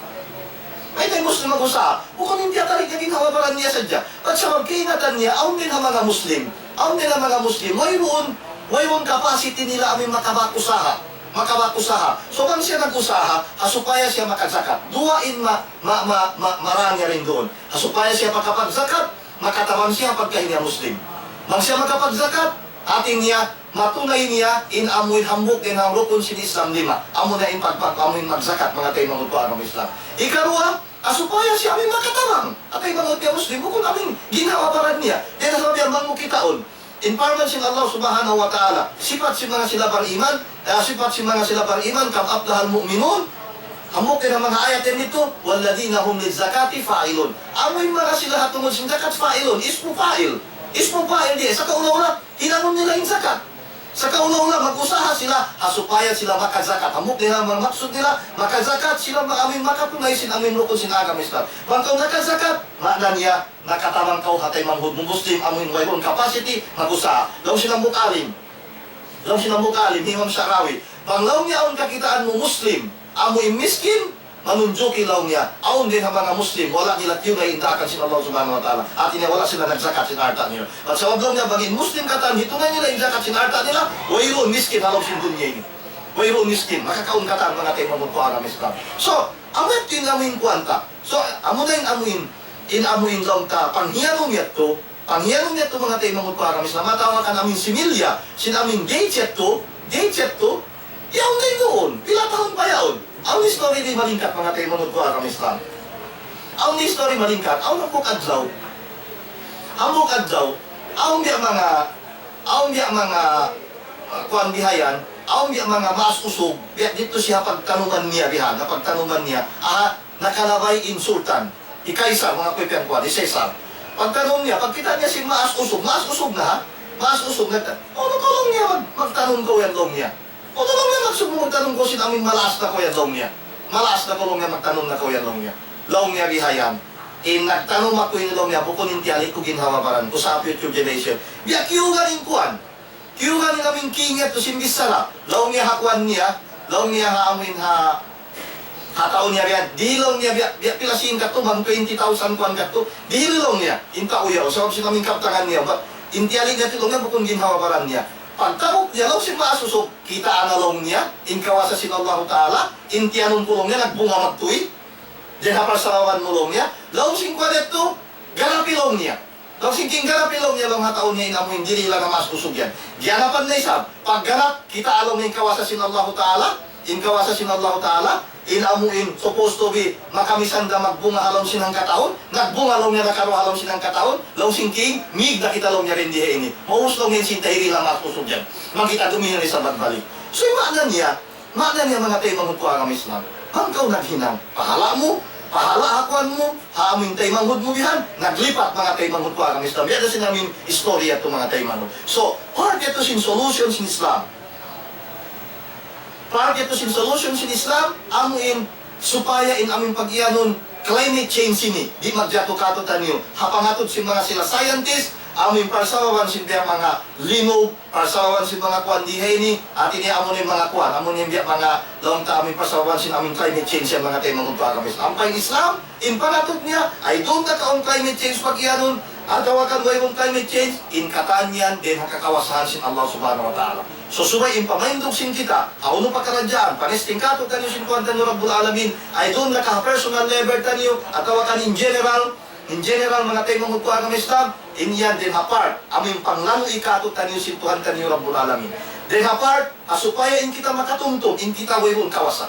Mayta' in Muslim mag-usaha? Bukun in tiyatali niya ginhawa-baran niya sadja. Bat sabab kaingatan niya, awn dayn ha manga Muslim. Awn dayn ha manga Muslim. Wayruun, wayruun capacity nila amuin makabak usaha. Makabak usaha. So, bang siya nag-usaha, ha supaya siya makazakat. Duwa in ma-, ma-, ma-, ma-, marā niya dayn duun. Ha supaya siya makapagzakat, makatabang siya pagka in siya Muslim. Bang siya makapagzakat, hati niya, matunay niya in amuin hambuuk dayn ha rukun sin Islam lima. Amu na in pagpag-, amuin magzakat, manga taymanghud ku agama Islam. Ikaruwa, ha supaya siya amuin makatabang. Hati manga taymanghud Muslim, bukun amuin ginhawa-baran niya. Dayn ha sabab yan, bang mu kitaun. In parman sin Allah Subhanahu wa Ta'ala, sipat sin manga sila bariman, ah, sipat sin manga sila bariman, قد أفلح المؤمنون. Hambuuk dayn ha manga ayat yan didtu, والذين هم للزكاة فاعلون. Amuin manga sila ha tungud sin zakat fa'ilun, ismu fa'il. Ismu fa'il di', sakaula-ula, hinangun nila in zakat. Sakaula-ula, mag-usaha sila, ha supaya sila makazakat. Hambuuk dayn ha manga maksud nila, makazakat sila, ma-, amuin makatunay sin amuin rukun sin agama Islam. Bang kaw nakazakat, maana niya, nakatabang kaw ha taymanghud mu Muslim, amuin wayruun capacity, mag-usaha. Laung sin hambuuk alim. Laung sin hambuuk alim, Imam Sha'rawi. Bang laung niya awn kakitaan mu Muslim, amuin miskin, manunjuki laung niya, awn dayn ha manga Muslim, wala' nila tiyunay in daakan sin Allah Subhanahu wa Ta'ala. Hati niya wala' sila nagzakat sin alta' nila. Bat sabab laung niya, bang in Muslim katan, hitunay nila in zakat sin alta' nila, wayruun miskin ha lawm sin dunya ini. Wayruun miskin, makakaun katan manga taymanghud ku agama Islam. So, amu yadtu in amuin kuwan ta. So, amu na in amuin, in amuin laung ta, panghiyanun yadtu, panghiyanun yadtu manga taymanghud ku agama Islam, atawa kan amuin similya, sin amuin dates yadtu, dates yadtu, yaun na duun, pila tahun pa yaun. Awn history di' malingkat manga taymanghud ku agama Islam. Awn history malingkat, awn hambuuk adlaw. Hambuuk adlaw, awn biya' manga, awn biya' manga, uh, kuwan bihayan, Awn biya' manga maas usug, biya' didtu siya pagtanuman niya bihan, na pagtanuman niya, aha, nakalabay in sultan, hi Kaisar, manga kuy piyan kuwan, hi Cesar. Pagtanum niya, pagkita' niya sin maas usug, maas usug na ha, maas usug na, "Unu kaw," laung niya, "mag-, magtanum kaw yan," laung niya. "Unu," laung niya, "magsug mu magtanum kaw sin amuin malaas na kaw yan," laung niya. "Malaas na kaw," laung niya, "magtanum na kaw yan," laung niya. Laung niya bihayan, "In nagtanum aku ini," laung niya, "bukun in tiyali' ku ginhawa-baran ku sa' future generation." Biya' kiyugan in kuwan. Kiyugan in amuin king yadtu sin bichara. Laung niya ha kuwan niya, laung niya ha amuin ha, ha tau niya biya', di laung niya biya', biya' pila sin katu', bang twenty thousand kuwan katu'. Di laung niya, in tau yaun, sabab sin amuin kabtangan niya, bat in tiyali' niya tu laung niya, bukun ginhawa-baran niya. Pagtaruk niya, laung sin maas usug, "Kitaa na," laung niya, "in kawasa sin Allahu Ta'ala, in tiyanum ku," laung niya, "nagbunga magtuy. Dayn ha parsababan mu," laung niya, laung sin kuwan yadtu, "ganapi," laung niya. Laung sin king, "Ganapi," laung niya, laung ha tau niya, "in amuin diri' laung na maas usug yan." Giyanapan na isab. Pagganap, kitaa laung niya in kawasa sin Allahu Ta'ala, in kawasa sin Allahu Ta'ala, in amuin supposed to be makamisan da magbunga ha lawm sin hangkatahun, nagbunga laung niya nakaruwa ha lawm sin hangkatahun, laung sin king, "Mīg da kita," laung niya, "dayn di ha ini. Maus," laung niya, "in sinta diri' laung maas usug yan. Magkita' dumihan isab magbalik." So, in maana niya, maana niya, manga taymanghud ku agama Islam, bang kaw naghinang, pahala' mu, pahala' ha kuwan mu, ha amuin taymanghud mu bihan, naglipat, manga taymanghud ku agama Islam. Biya' da sin amuin istorya yadtu, manga taymanghud. So, part yadtu sin solution sin Islam. Part yadtu sin solution sin Islam, amuin supaya in amuin pag-iyanun climate change ini, di' magjatu kātu'niyu. Ha pangatud sin manga sila scientist, amuin parsababan sin biya' manga linug, parsababan sin manga kuwan di ha ini, hāti niya amu na in manga kuwan, amu na in biya' manga laung ta amuin parsababan sin amuin climate change yan, manga taymanghud ku agama Islam. Ampa in Islam, in pangatud niya, ayaw duun ta kaun climate change pag-iyanun, atawa kan wayruun climate change, in katan yan, dayn ha kakawasahan sin Allah Subhanahu wa Ta'ala. So, subay in pamaindug sin kita, ha unu pakaradjaan, panesting kātu'niyu sin Tuhan taniyu Rabbul Alamin, ayaw duun na ka ha personal level taniyu, atawa kan in general, in general, manga taymanghud ku agama Islam, in yan dayn ha part, amuin panglanu'i kātu'niyu sin Tuhan taniyu Rabbul Alamin. Dayn ha part, ha supaya in kita makatumtum, in kita wayruun kawasa.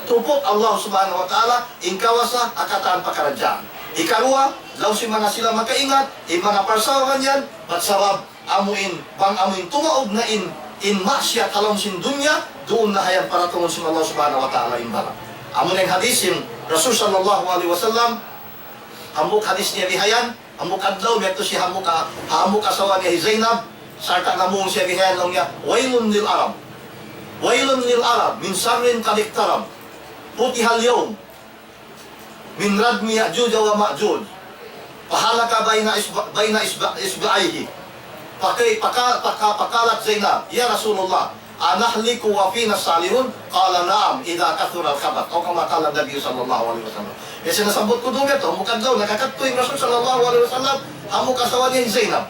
Tuput Allah Subhanahu wa Ta'ala, in kawasa, ha katan pakaradjaan. Hikaruwa, laung sin manga sila makaingat, in manga parsababan yan, bat sabab, amuin, bang amuin tumaud na in, in maksiyat ha lawm sin dunya, duun na hayan paratungun sin Allah Subhanahu wa Ta'ala in bala. Amu na in hadith sin Rasul sallallahu alayhi wasallam, hambuuk hadith niya bihayan, hambuuk adlaw, miyadtu siya hambuuk a-, hambuuk asawa niya hi Zainab, sarta' namung siya bihayan laung niya, "ويل للعرب، ويل للعرب من شر قد اقترب، فتح اليوم." من ردم يأجوج ومأجوج، فحلق بين إصب-، بين إصب-، إصبعيه. فقي-، فقا-، فقا-، فقالت زينب: يا رسول الله، أنهلك وفينا الصالحون؟ قال: نعم، إذا كثر الخبث. أو كما قال النبي صلى الله عليه وسلم. Biya' sin nasabbut ku duun yadtu, hambuuk adlaw, nakakadtu in Rasul sallallahu alayhi wasallam, hambuuk asawa niya hi Zainab.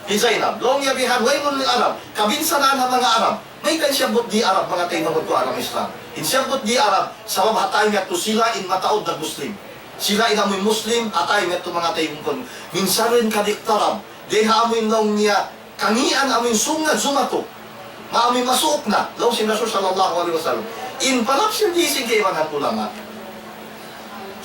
Hi Zainab, laung niya bihan, "ويل للعرب." Kabinsanaan ha manga Arab. Mayta' in siyabbut di' Arab, manga taymanghud ku agama Islam? In siyabbut di' Arab, sabab ha time yadtu sila in mataud na Muslim. Sila in amuin Muslim, ha time yadtu, manga taymanghud. من شر قد اقترب. Dayn ha amuin laung niya, kangīan amuin sūng na jumatu. Ma amuin masuuk na, laung sin Rasul sallallahu alayhi wasallam. In panafsir di sin kaibanan ulama.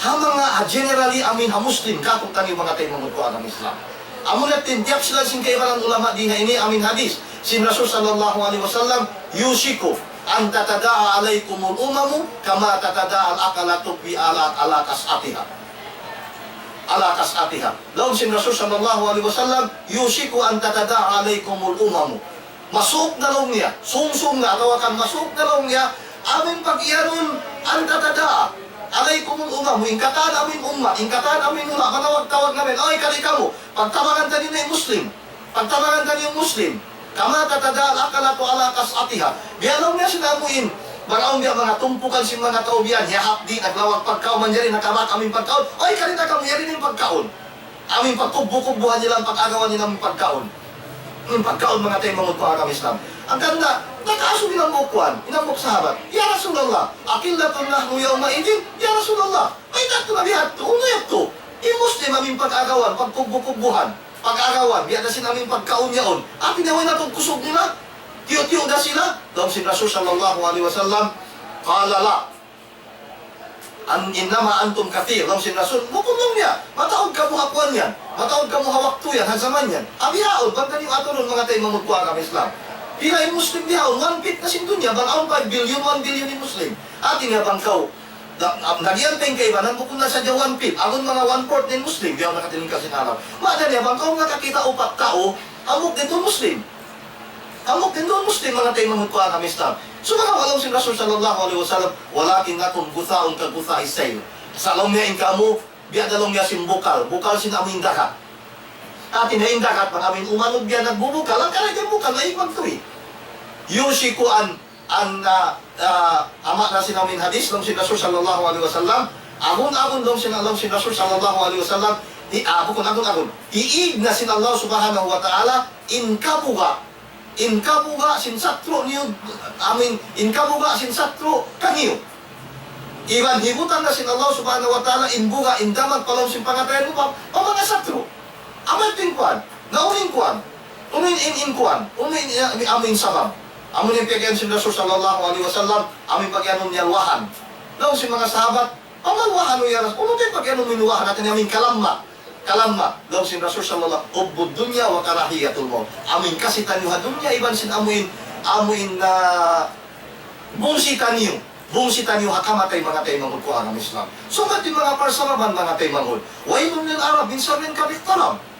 Ha manga, ha generally, amuin ha Muslim, kātu'niyu manga taymanghud ku agama Islam. Amu na in tiyafsiran sin kaibanan ulama di ha ini, amuin hadith sin Rasul sallallahu alayhi wasallam, يوشك أن تتداعى عليكم الأمم كما تتداعى الأكلة على، على قصعتها. على قصعتها. Laung sin Rasul sallallahu alayhi wasallam, يوشك أن تتداعى عليكم الأمم. Masuuk na laung niya, sūng-sūng na, atawa kan masuuk na laung niya, amuin pag-iyanun, أن تتداعى عليكم الأمم, in katan amuin ummat, in katan amuin hula', manawag-tawag na mayan, "Uy, kari kamu, pagtabangan taniyu in Muslim, pagtabangan taniyu in Muslim, كما تتداعى الأكلة على قصعتها." Biya' laung niya sin amuin, manga awn biya' manga tumpukan sin manga tau biya' yan, hiyahapdi', naglawag pagkaun, manjari nakabak amuin pagkaun, "Uy, kari na kamu, yari na in pagkaun." Amuin pagkubbu-kubbuhan nila, pag-agawan nila amuin pagkaun. Amuin pagkaun, manga taymanghud ku agama Islam. Hangkan da, nakaasub in hambuuk kuwan, in hambuuk sahabat, "يا رسول الله، أقلة نحن يومئذ؟ يا رسول الله, mayta' tuud na biya' hadtu, unu yadtu? In Muslim amuin pag-agawan, pagkubbu-kubbuhan, pag-agawan, biya' da sin amuin pagkaun yaun. Hāti niya way na tuud kusug nila, tiyu'-tiyu' da sila." Laung sin Rasul sallallahu alayhi wasallam, قال: لا. An-, إنما أنتم كثير, laung sin Rasul, bukun laung niya, mataud kamu ha kuwan yan, mataud kamu ha waktu yan, ha jaman yan. Bihaun, bang taniyu aturun, manga taymanghud ku agama Islam. Pila in Muslim bihaun? One fifth na sin dunya. Bang awn five billion, one billion in Muslim. Hati niya bang kaw, da-, am-, nag-iyan pa in kaibanan, bukun na sadja one fifth. Amun manga one fourth na in Muslim, bihaun nakatiling ka sin alam. Maana niya bang kaw nakakita' upat tau, hambuuk da in duun Muslim. Hambuuk da in duun Muslim, manga taymanghud ku ha agama Islam. Sumagawa' laung sin Rasul sallallahu alayhi wasallam, ولكنكم غثاء كغثاء السيل. Sa' laung niya in kamu, biya' da laung niya sin bukal, bukal sin amu in dagat. Hati niya in dagat, bang amu in umanud biya' nagbubukal, hangkan in bukal, maig magtuy. يوشك أن, أن, ah, ah, amu na sin amu in hadith, laung sin Rasul sallallahu alayhi wasallam, agun-agun laung sin, laung sin Rasul sallallahu alayhi wasallam, i-, ah, bukun agun-agun. Iig na sin Allah subhanahu wa ta'ala, in kabuga', in kabuga' sin satru' niyu, amu in, in kabuga' sin satru' kaniyu. Iban hibutan na sin Allah subhanahu wa ta'ala in buga', in damag pa lawm sin pangatayan mu pa, pa manga satru'. Amu in kuwan, na unu in kuwan, unu in, in, in kuwan, unu in, in, amu in sabab. Amu in piyag-iyanun sin Rasul sallallahu alayhi wasallam, amu in pag-iyanun niya luwahan. Laung sin manga sahabat, Amu in luwahan, ya Rasul. Unu in pag-iyanun mu in luwahan? Hati niya amu in kalamma. Kalamma. Laung sin Rasul sallallahu, حب الدنيا وكراهية الموت. Amu in kasi taniyu ha dunya iban sin amu in, amu in, ah, bungsi taniyu. Bungsi taniyu ha kamatay, manga taymanghud ku ha agama Islam. Sumagawa' in manga parsababan, manga taymanghud. ويل للعرب من شر كبد اضطرب.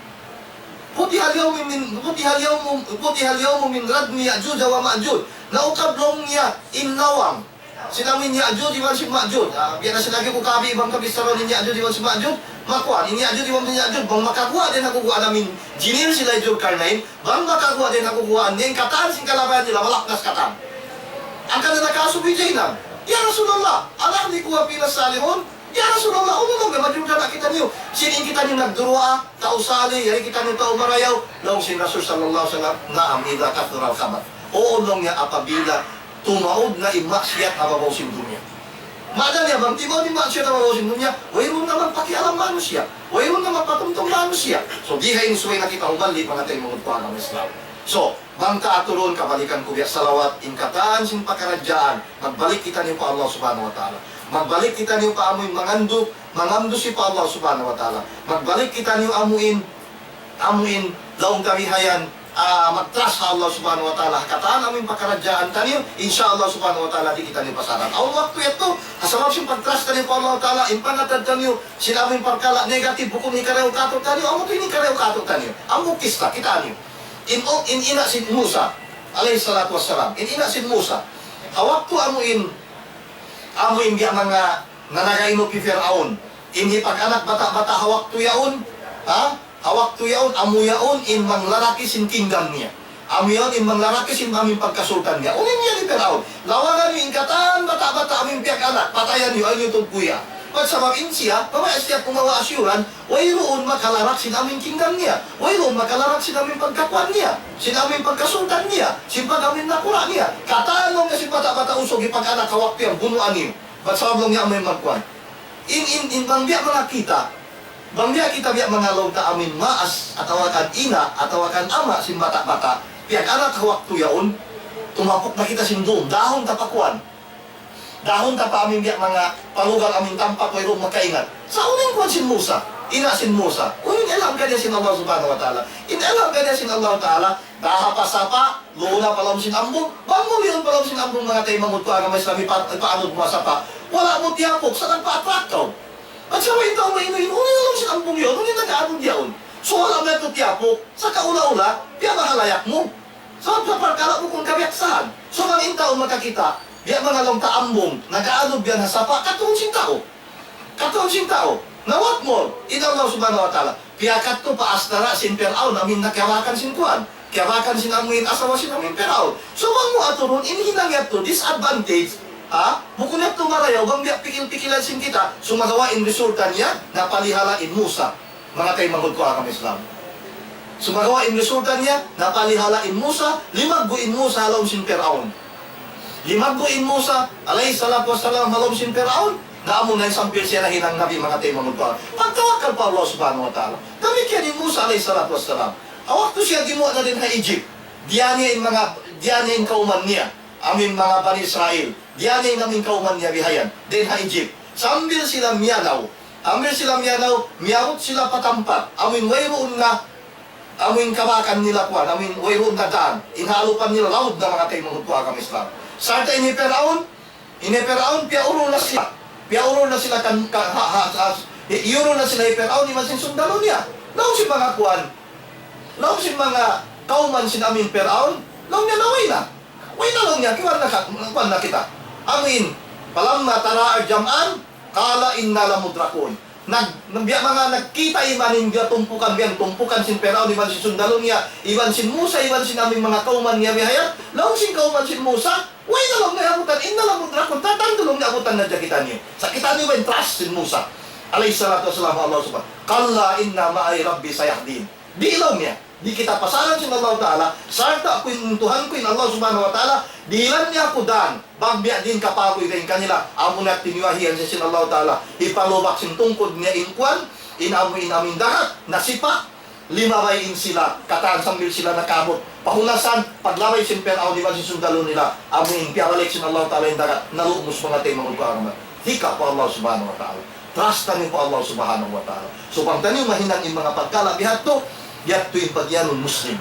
فتح اليوم من، فتح اليوم، فتح اليوم من ردم يأجوج ومأجوج. Naukab laung niya in lawang sin amu in Ya'juj iban sin Ma'juj. Ah, biya' na sin agi ku kabi bang kabissaran in Ya'juj iban sin Ma'juj. Makuan, in Ya'juj iban sin Ya'juj, bang makaguwa' dayn ha guwa' amu in jinil sila Dhul Qarnayn, bang makaguwa' dayn ha guwa' niya, in katan sin kalabayan nila, malaknas katan. Hangkan na nakasubu hi Jainab, "Ya Rasulullah, أنهلك وفينا الصالحون?" "Ya Rasulullah, unu laung niya, madjurga na kitaniyu? Sin in kitaniyu nagduruwaa, tau salih, yari kitaniyu tau marayaw." Laung sin Rasul sallallahu alayhi wasallam, "نعم، إذا كثر الخبث." Uu laung niya, apabila tumaud na in maksiyat ha babaw sin dunya. Maana niya bang timaud in maksiyat ha babaw sin dunya, wayruun na magpakialam manusiya', wayruun na magpatumtum manusiya'. So, di ha ini subay na kita humali, manga taymanghud ku ha agama Islam. So, bang ta aturun, kabalikan ku biya' salawat, in katan sin pakaradjaan, magbalik kitaniyu pa Allah subhanahu wa ta'ala. Magbalik kitaniyu pa amu in manganduk, mangandusi pa Allah subhanahu wa ta'ala. Magbalik kitaniyu amu in, amu in, laung ta bihayan, ah, mag-trust ha Allah subhanahu wa ta'ala. Katan amu in pakaradjaan taniyu, insya Allah subhanahu wa ta'ala di' kitaniyu pasaran. Awn waktu yadtu, ha sabab sin pag-trust taniyu pa Allah ta'ala, in pangatad taniyu, sin amu in parkala' negative, bukun hikarayaw kātu'niyu, amu tuud in hikarayaw kātu'niyu. Amu kissa, kitaa niyu. In, in ina' sin Musa, alayhi salatu wassalam. In ina' sin Musa. Ha waktu amu in, amu in biya' manga nanagainuk hi Fir'aun. In hipag-anak bata'-bata' ha waktu yaun, ha? Ha waktu yaun, amu yaun in manga lalaki sin kingdom niya. Amu yaun in manga lalaki sin amu in pagkasultan niya. Unu in niya hi Fir'aun? Lawagan niyu in katan bata'-bata' amu in piyag-anak, patayan niyu, ayaw niyu tuud kuya. Bat sabab in siya, mabaya' siya kumawa' asiyuran, wayruun makalarak sin amu in kingdom niya. Wayruun makalarak sin amu in pagkakuan niya. Sin amu in pagkasultan niya. Sin pag-amu in nakura' niya. Katan laung niya sin bata'-bata' usug hipag-anak ha waktu yan, bunuan niyu. Bat sabab laung niya amu in magkuan. In, in, in bang biya' manga kita, bang biya' kita biya' manga laung ta amu in maas, atawa kan ina', atawa kan ama', sin bata'-bata', piyag-anak ha waktu yaun, tumapuk na kita sin dum, dahun ta pa kuan. Dahun ta pa amu in biya' manga palugal amu in tampak wayruun makaingat. Sa' unu in kuwan sin Musa, ina' sin Musa, unu in ilham kaniya sin Allah subhanahu wa ta'ala. In ilham kaniya sin Allah ta'ala, daha pa sapa', luun na pa lawm sin ambung. Bang mu liun pa lawm sin ambung, manga taymanghud ku ha agama Islam, ipa-, ipaanud mu ha sapa', wala' mu tiyapuk, sa' nagpa-attract kaw. Bat sabab in tau mainu-inu, unu in lawm sin ambung yaun, unu in nag-aanud yaun. So, wala' mu yadtu tiyapuk, sa' kaula-ula, piyamahalayak mu. Sabab sa parkala' bukun kabiyaksahan. So, bang in tau makakita', biya' manga laung ta ambung, nag-aanud biya' ha sapa', katuun sin tau. Katuun sin tau. Na what more? In Allah subhanahu wa ta'ala. Piyakadtu pa astara' sin Pir'aun, amu in na kiyabakan sin kuwan. Kiyabakan sin amu in asawa sin amu in Pir'aun. So, bang mu aturun, in hinang yadtu, disadvantage. Ha? Bukun yadtu marayaw, bang biya' pikil-pikilan sin kita, sumagawa' in resulta niya, napalihala in Musa. Manga taymanghud ku ha agama Islam. Sumagawa' in resulta niya, napalihala in Musa, limaggu' in Musa ha lawm sin Pir'aun. Limaggu' in Musa, alayhi salatu wassalam, ha lawm sin Pir'aun, na amu na in sampay siya nahinang nabi, manga taymanghud ku. Pagtawakkal pa Allah subhanahu wa ta'ala. Damikkiyan in Musa, alayhi salatu wassalam. Ha waktu siya gimuwa' na dayn ha Egypt, diyā niya in manga, diyā niya in kawman niya, amu in manga Bani Israil, diyā niya in amu in kawman niya bihayan, dayn ha Egypt. Sambil sila miyanaw, sambil sila miyanaw, miyabut sila pa tampat amu in wayruun na Amu in kabakan nila kuwan, amu in wayruun na dan. In halupan nila laud na, manga taymanghud ku ha agama Islam. Sarta' ini Piraun, ini Piraun, piyaurul na sila. Piyaurul na sila kan, ka, ha, ha, ha, i-, iurul na sila hi Piraun, iban sin sundalu niya. Laung sin manga kuwan. Laung sin manga kawman sin amu in Piraun. Laung niya na way na. Way na laung niya, kiwan na ka, kuwan na kita. Amu in, فلما تراءى الجمعان قال إنا لمدركون. Nag-, nag-, biya' manga nagkita' iban in biya' tumpukan, biya' tumpukan sin Piraun, iban sin sundalu niya, iban sin Musa, iban sin amu in manga kawman niya bihayan. Laung sin kawman sin Musa, way na laung niya abutan, إنا لمدركون, tantu laung niya abutan na hadja kitaniyu. Sa' kitaniyu ba in trust sin Musa alayhi salatu wassalam ha Allah Subhanahu. كلا إن معي ربي سيهدين. Di' laung niya. Di' kita pasalan sin Allah Ta'ala, sarta' ku in Tuhan ku in Allah Subhanahu wa Ta'ala, dihilan niya aku dan, bang biya' diin kapaguy dayn kanila, amu na tiniwahian siya sin Allah Ta'ala, hipalubak sin tungkud niya in kuwan, in amu in amu in dagat, nasipa', limabay in sila, katan sambil sila nakabut, pahunasan, paglabay sin Piraun iban sin sundalu nila, amu in piyabalik sin Allah Ta'ala in dagat, nalumus manga taymanghud ku ha agama. Hika pa Allah Subhanahu wa Ta'ala. Trust taniyu pa Allah Subhanahu wa Ta'ala. So, bang taniyu mahinang in manga pagkala' bihadtu, yadtu in pagiyanun Muslim.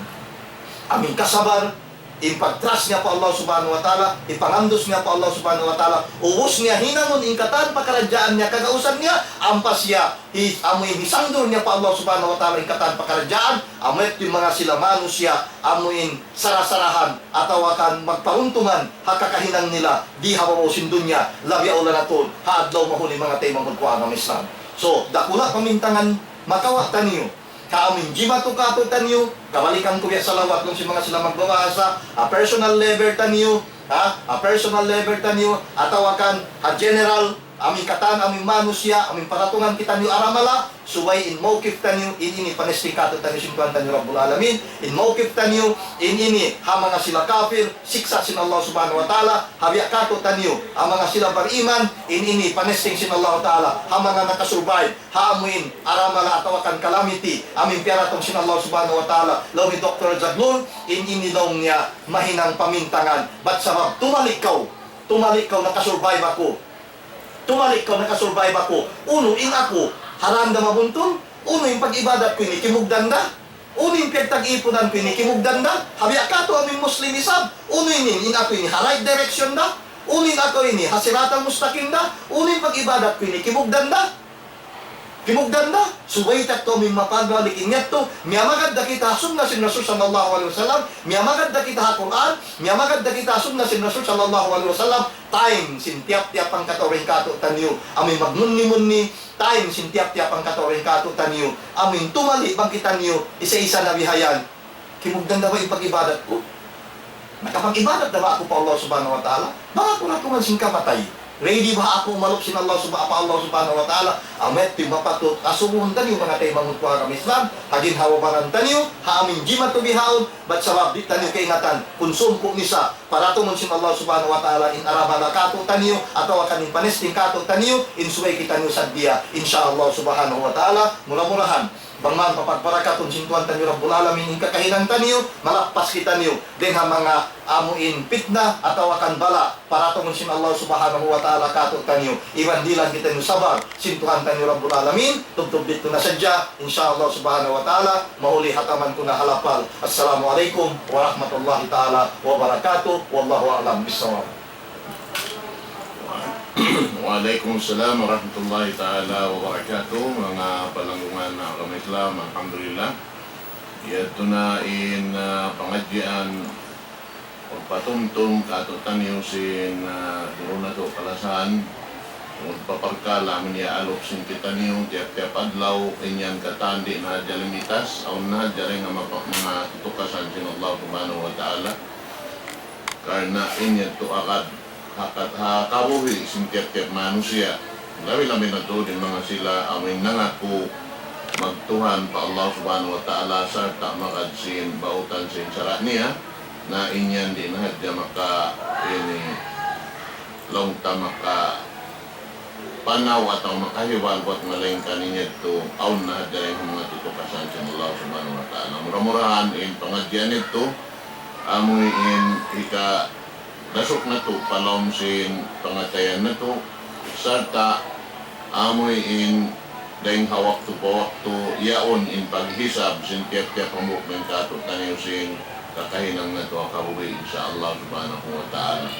Amu in kasabar, in pag-trust niya pa Allah Subhanahu wa Ta'ala, in pangandus niya pa Allah Subhanahu wa Ta'ala, ubus niya hinangun in katan pakaradjaan niya, kagausan niya, ampa siya, hi-, amu in hisangdul niya pa Allah Subhanahu wa Ta'ala, in katan pakaradjaan, amu yadtu in manga sila manusiya', amu in sara-sarahan, atawa kan magparuntungan, ha kakahinang nila, di ha babaw sin dunya, labi awla na tuud, ha adlaw mahuli manga taymanghud ku ha agama Islam. So, dakula' pamintangan makawa' taniyu. Ha amu in jimatu kātu'niyu, kabalikan ku biya' salawat laung sin manga sila magbabahasa, ha personal level taniyu, ha, ha personal level taniyu, atawa kan ha general, amu in katan, amu in manusiya', amu in paratungan kitaniyu aramala, subay in mawkif taniyu, in ini panesting kātu'niyu sin Tuhan taniyu Rabbul Alamin, in mawkif taniyu, in ini ha manga sila kafir, siksa' sin Allah Subhanahu wa Ta'ala, ha biya' kātu'niyu, ha manga sila bariman, in ini panesting sin Allah Ta'ala, ha manga nakasurvive, ha amu in aramala atawa kan calamity, amu in piyaratung sin Allah Subhanahu wa Ta'ala, laung hi Doktor Zaglul, in ini laung niya mahinang pamintangan, bat sabab tumali' kaw, tumali' kaw nakasurvive aku. Tumali' kaw nakasurvive aku. Unu in aku, ha randa mabuntun? Unu in pag-ibadat ku ini, kimugdan da? Unu in piyagtag-ipunan ku ini, kimugdan da? Ha biya' kātu' amu in Muslim isab, unu ini, in aku ini, ha right direction da? Unu in aku ini, ha siratal mustaqim da? Unu in pag-ibadat ku ini, kimugdan da? Kimugdan da? Subay ta tuud amu in mapagbalik in yadtu, miyamagad da kita ha sunna sin Rasul sallallahu alayhi wasallam, miyamagad da kita ha Qur'an, miyamagad da kita ha sunna sin Rasul sallallahu alayhi wasallam, time sin tiyap-tiyap hangkatau dayn kātu'niyu, amu in magmunni-munni, time sin tiyap-tiyap hangkatau dayn kātu'niyu, amu in tumali' bang kitaniyu, isa-isa na bihayan. Kimugdan da ba in pag-ibadat ku? Nakapag-ibadat da ba aku pa Allah Subhanahu wa Ta'ala? Bang aku nakawa' sin kamatay, ready ba aku umalup sin Allah Subha-, pa Allah Subhanahu wa Ta'ala? Amu yadtu in mapatut asubuhun taniyu manga taymanghud ku ha agama Islam, ha ginhawa-baran taniyu, ha amu in jimatu bihaun, bat sabab di' taniyu kaingatan, kunsum ku misa, paratungun sin Allah Subhanahu wa Ta'ala in aramala kātu'niyu, atawa kan in panesting kātu'niyu, in subay kitaniyu saddiya, insya Allah Subhanahu wa Ta'ala, mura-murahan, bang man papagbarakatun sin Tuhan taniyu Rabbul Alamin in kakahinang taniyu, malappas kitaniyu dayn ha manga amu in pitna atawa kan bala', paratungun sin Allah Subhanahu wa Ta'ala kātu'niyu, iban dihilan kitaniyu sabar sin Tuhan taniyu Rabbul Alamin, tubtub didtu na sadja, insya Allah Subhanahu wa Ta'ala, mahuli hataman ku na ha lapal. Assalamu alaykum warahmatullahi ta'ala wabarakatuh. Wallahu a'lam bissawab. Wa alaykum salam warahmatullahi ta'ala wabarakatuh. Manga palanggungan ha agama Islam, alhamdulillah. Yadtu na in, ah, pangadjian pagpatumtum kātu'niyu sin, ah, duun natu' kalasahan, tungud pa parkala' amu in iyaalup sin kitaniyu tiyap-tiyap adlaw, in yan katan di' na hadja limitas, awn na hadja dayn ha mapa-, manga tutukasan sin Allah Subhanahu wa Ta'ala. Karna' in yadtu agad ha kat-, ha kabuhi' sin tiyap-tiyap manusiya'. Labi-labi na tuud in manga sila amu in nangaku magtuhan pa Allah Subhanahu wa Ta'ala sarta' magad sin bautan sin sara' niya, na in yan di' na hadja maka ini laung ta makapanaw atawa makahiwal buat malaingkan in yadtu awn na hadja dayn ha manga tutukasan sin Allah Subhanahu wa Ta'ala. Mura-murahan in pangadjian yadtu, amu in hika dasuk natu' pa lawm sin pangatayan natu', sarta' amu in Dayng ha waktu pa waktu, yaun in paghisab sin tiyap-tiyap hambuuk dayn kātu'niyu sin kakahinang natu' ha kabuhi', insya Allah subhanahu wa ta'ala.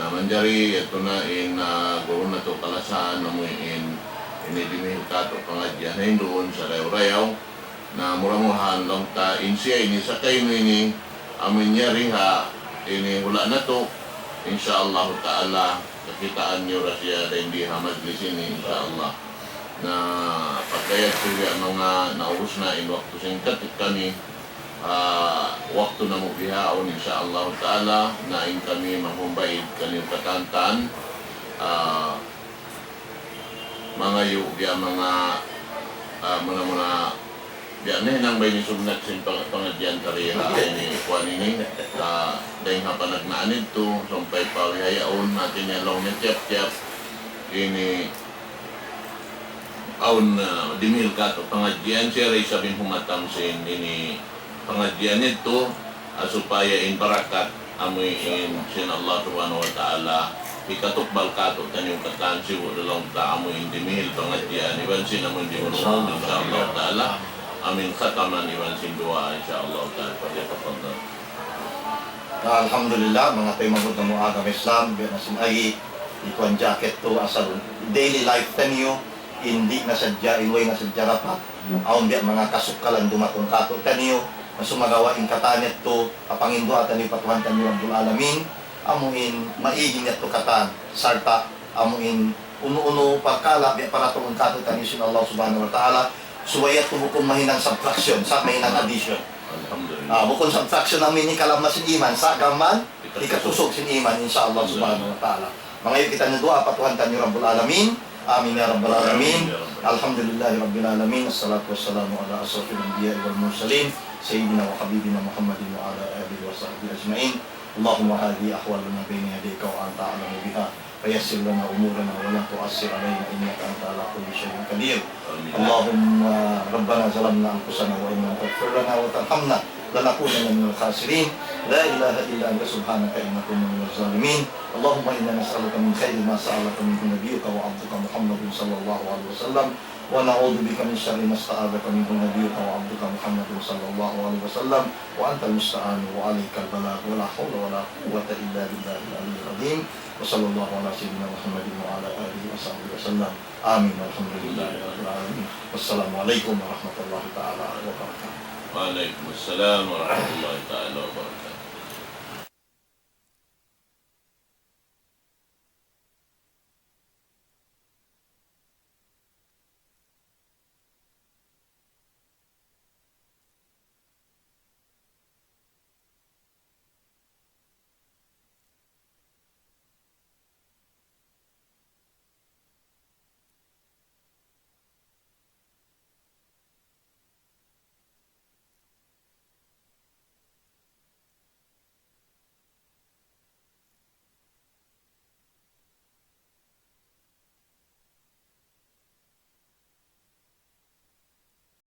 Na manjari yadtu na in, ah, guru natu' kalasahan, amu in ini dimihil kātu' pangadjian ha hinduun sarayaw-rayaw. Na mura-murahan laung ta in siya ini sakay mu ini, amu in yari ha ini hula' natu', insya Allah ta'ala, kakitaan niyu ra siya dayng di ha majlis ini, insya Allah. Na pagka yadtu biya' manga naubus na in waktu sin katu' kami, ah, waktu namu' bihaun, insya Allah ta'ala, na in kami magmumbaid kaniyu katantan, ah, mangayu' biya' manga, ah, muna-muna, biya' nahinang ba ini sunnat sin pang-, pangadjian tari ha ini, kuwan ini, ah, dayng ha panagnaan yadtu, sampay pa bihaun, hati niya laung niya tiyap-tiyap, ini, awn, ah, dimihil kātu' pangadjian, siya ra isab in humatang sin ini pangadjian yadtu, ah, supaya in barakat amu in sin Allah subhanahu wa ta'ala hikatukbal kātu'niyu katān sibu' da laung ta amu in dimihil pangadjian iban sin amu in dimurungan, insya Allah ta'ala, amu in khataman iban sin duwaa, insya Allah ta'ala. Falyatafaddal. Alhamdulillah, manga taymanghud namu' agama Islam, biya' na sin agi, ikuan jacket tu, asal daily life taniyu, in di' na sadja, in way na sadja dapat. Awn biya' manga kasukkalan dumatung kātu'niyu, na sumagawa' in katan yadtu, ha panginduwaa taniyu pa Tuhan taniyu Rabbul Alamin, amu in maig yadtu katan, sarta' amu in unu-unu parkala' biya' paratuun kātu'niyu sin Allah Subhanahu wa Ta'ala, subay yadtu bukun mahinang subtraction, sa' mahinang addition. Alhamdulillah. Ah, bukun subtraction amu in hikalamma sin iman, sa' gām hikakusug sin iman, insya Allah Subhanahu wa Ta'ala. Mangayu' kitaniyu duwaa pa Tuhan taniyu Rabbul Alamin. Amin ya Rabbal Alamin. Alhamdulillahi Rabbil Alamin. Assalatu wassalamu ala ashrafil anbiya'i wal mursalin, Sayyidina wa Habibina Muhammadin wa ala alihi wa sahbihi ajma'in. اللهم هذه أحوالنا بين يديك وأنت أعلم بها، فيسر لنا أمورنا ولا تعسر علينا إنك أنت على كل شيء قدير. آمين. اللهم ربنا ظلمنا أنفسنا وإن لم تغفر لنا وترحمنا لنكونن من الخاسرين. لا إله إلا أنت سبحانك إنا كنا من الظالمين. اللهم إنا نسألك من خير ما سألك منه نبيك وعبدك محمد صلى الله عليه وسلم، ونعوذ بك من شر ما استعاذك منه نبيك وعبدك محمد صلى الله عليه وسلم، وأنت المستعان وعليك البلاغ، ولا حول ولا قوة إلا بالله العلي العظيم. وصلى الله على سيدنا محمد وعلى آله وصحبه وسلم. آمين. الحمد لله رب العالمين. والسلام عليكم ورحمة الله تعالى وبركاته. وعليكم السلام ورحمة الله تعالى وبركاته.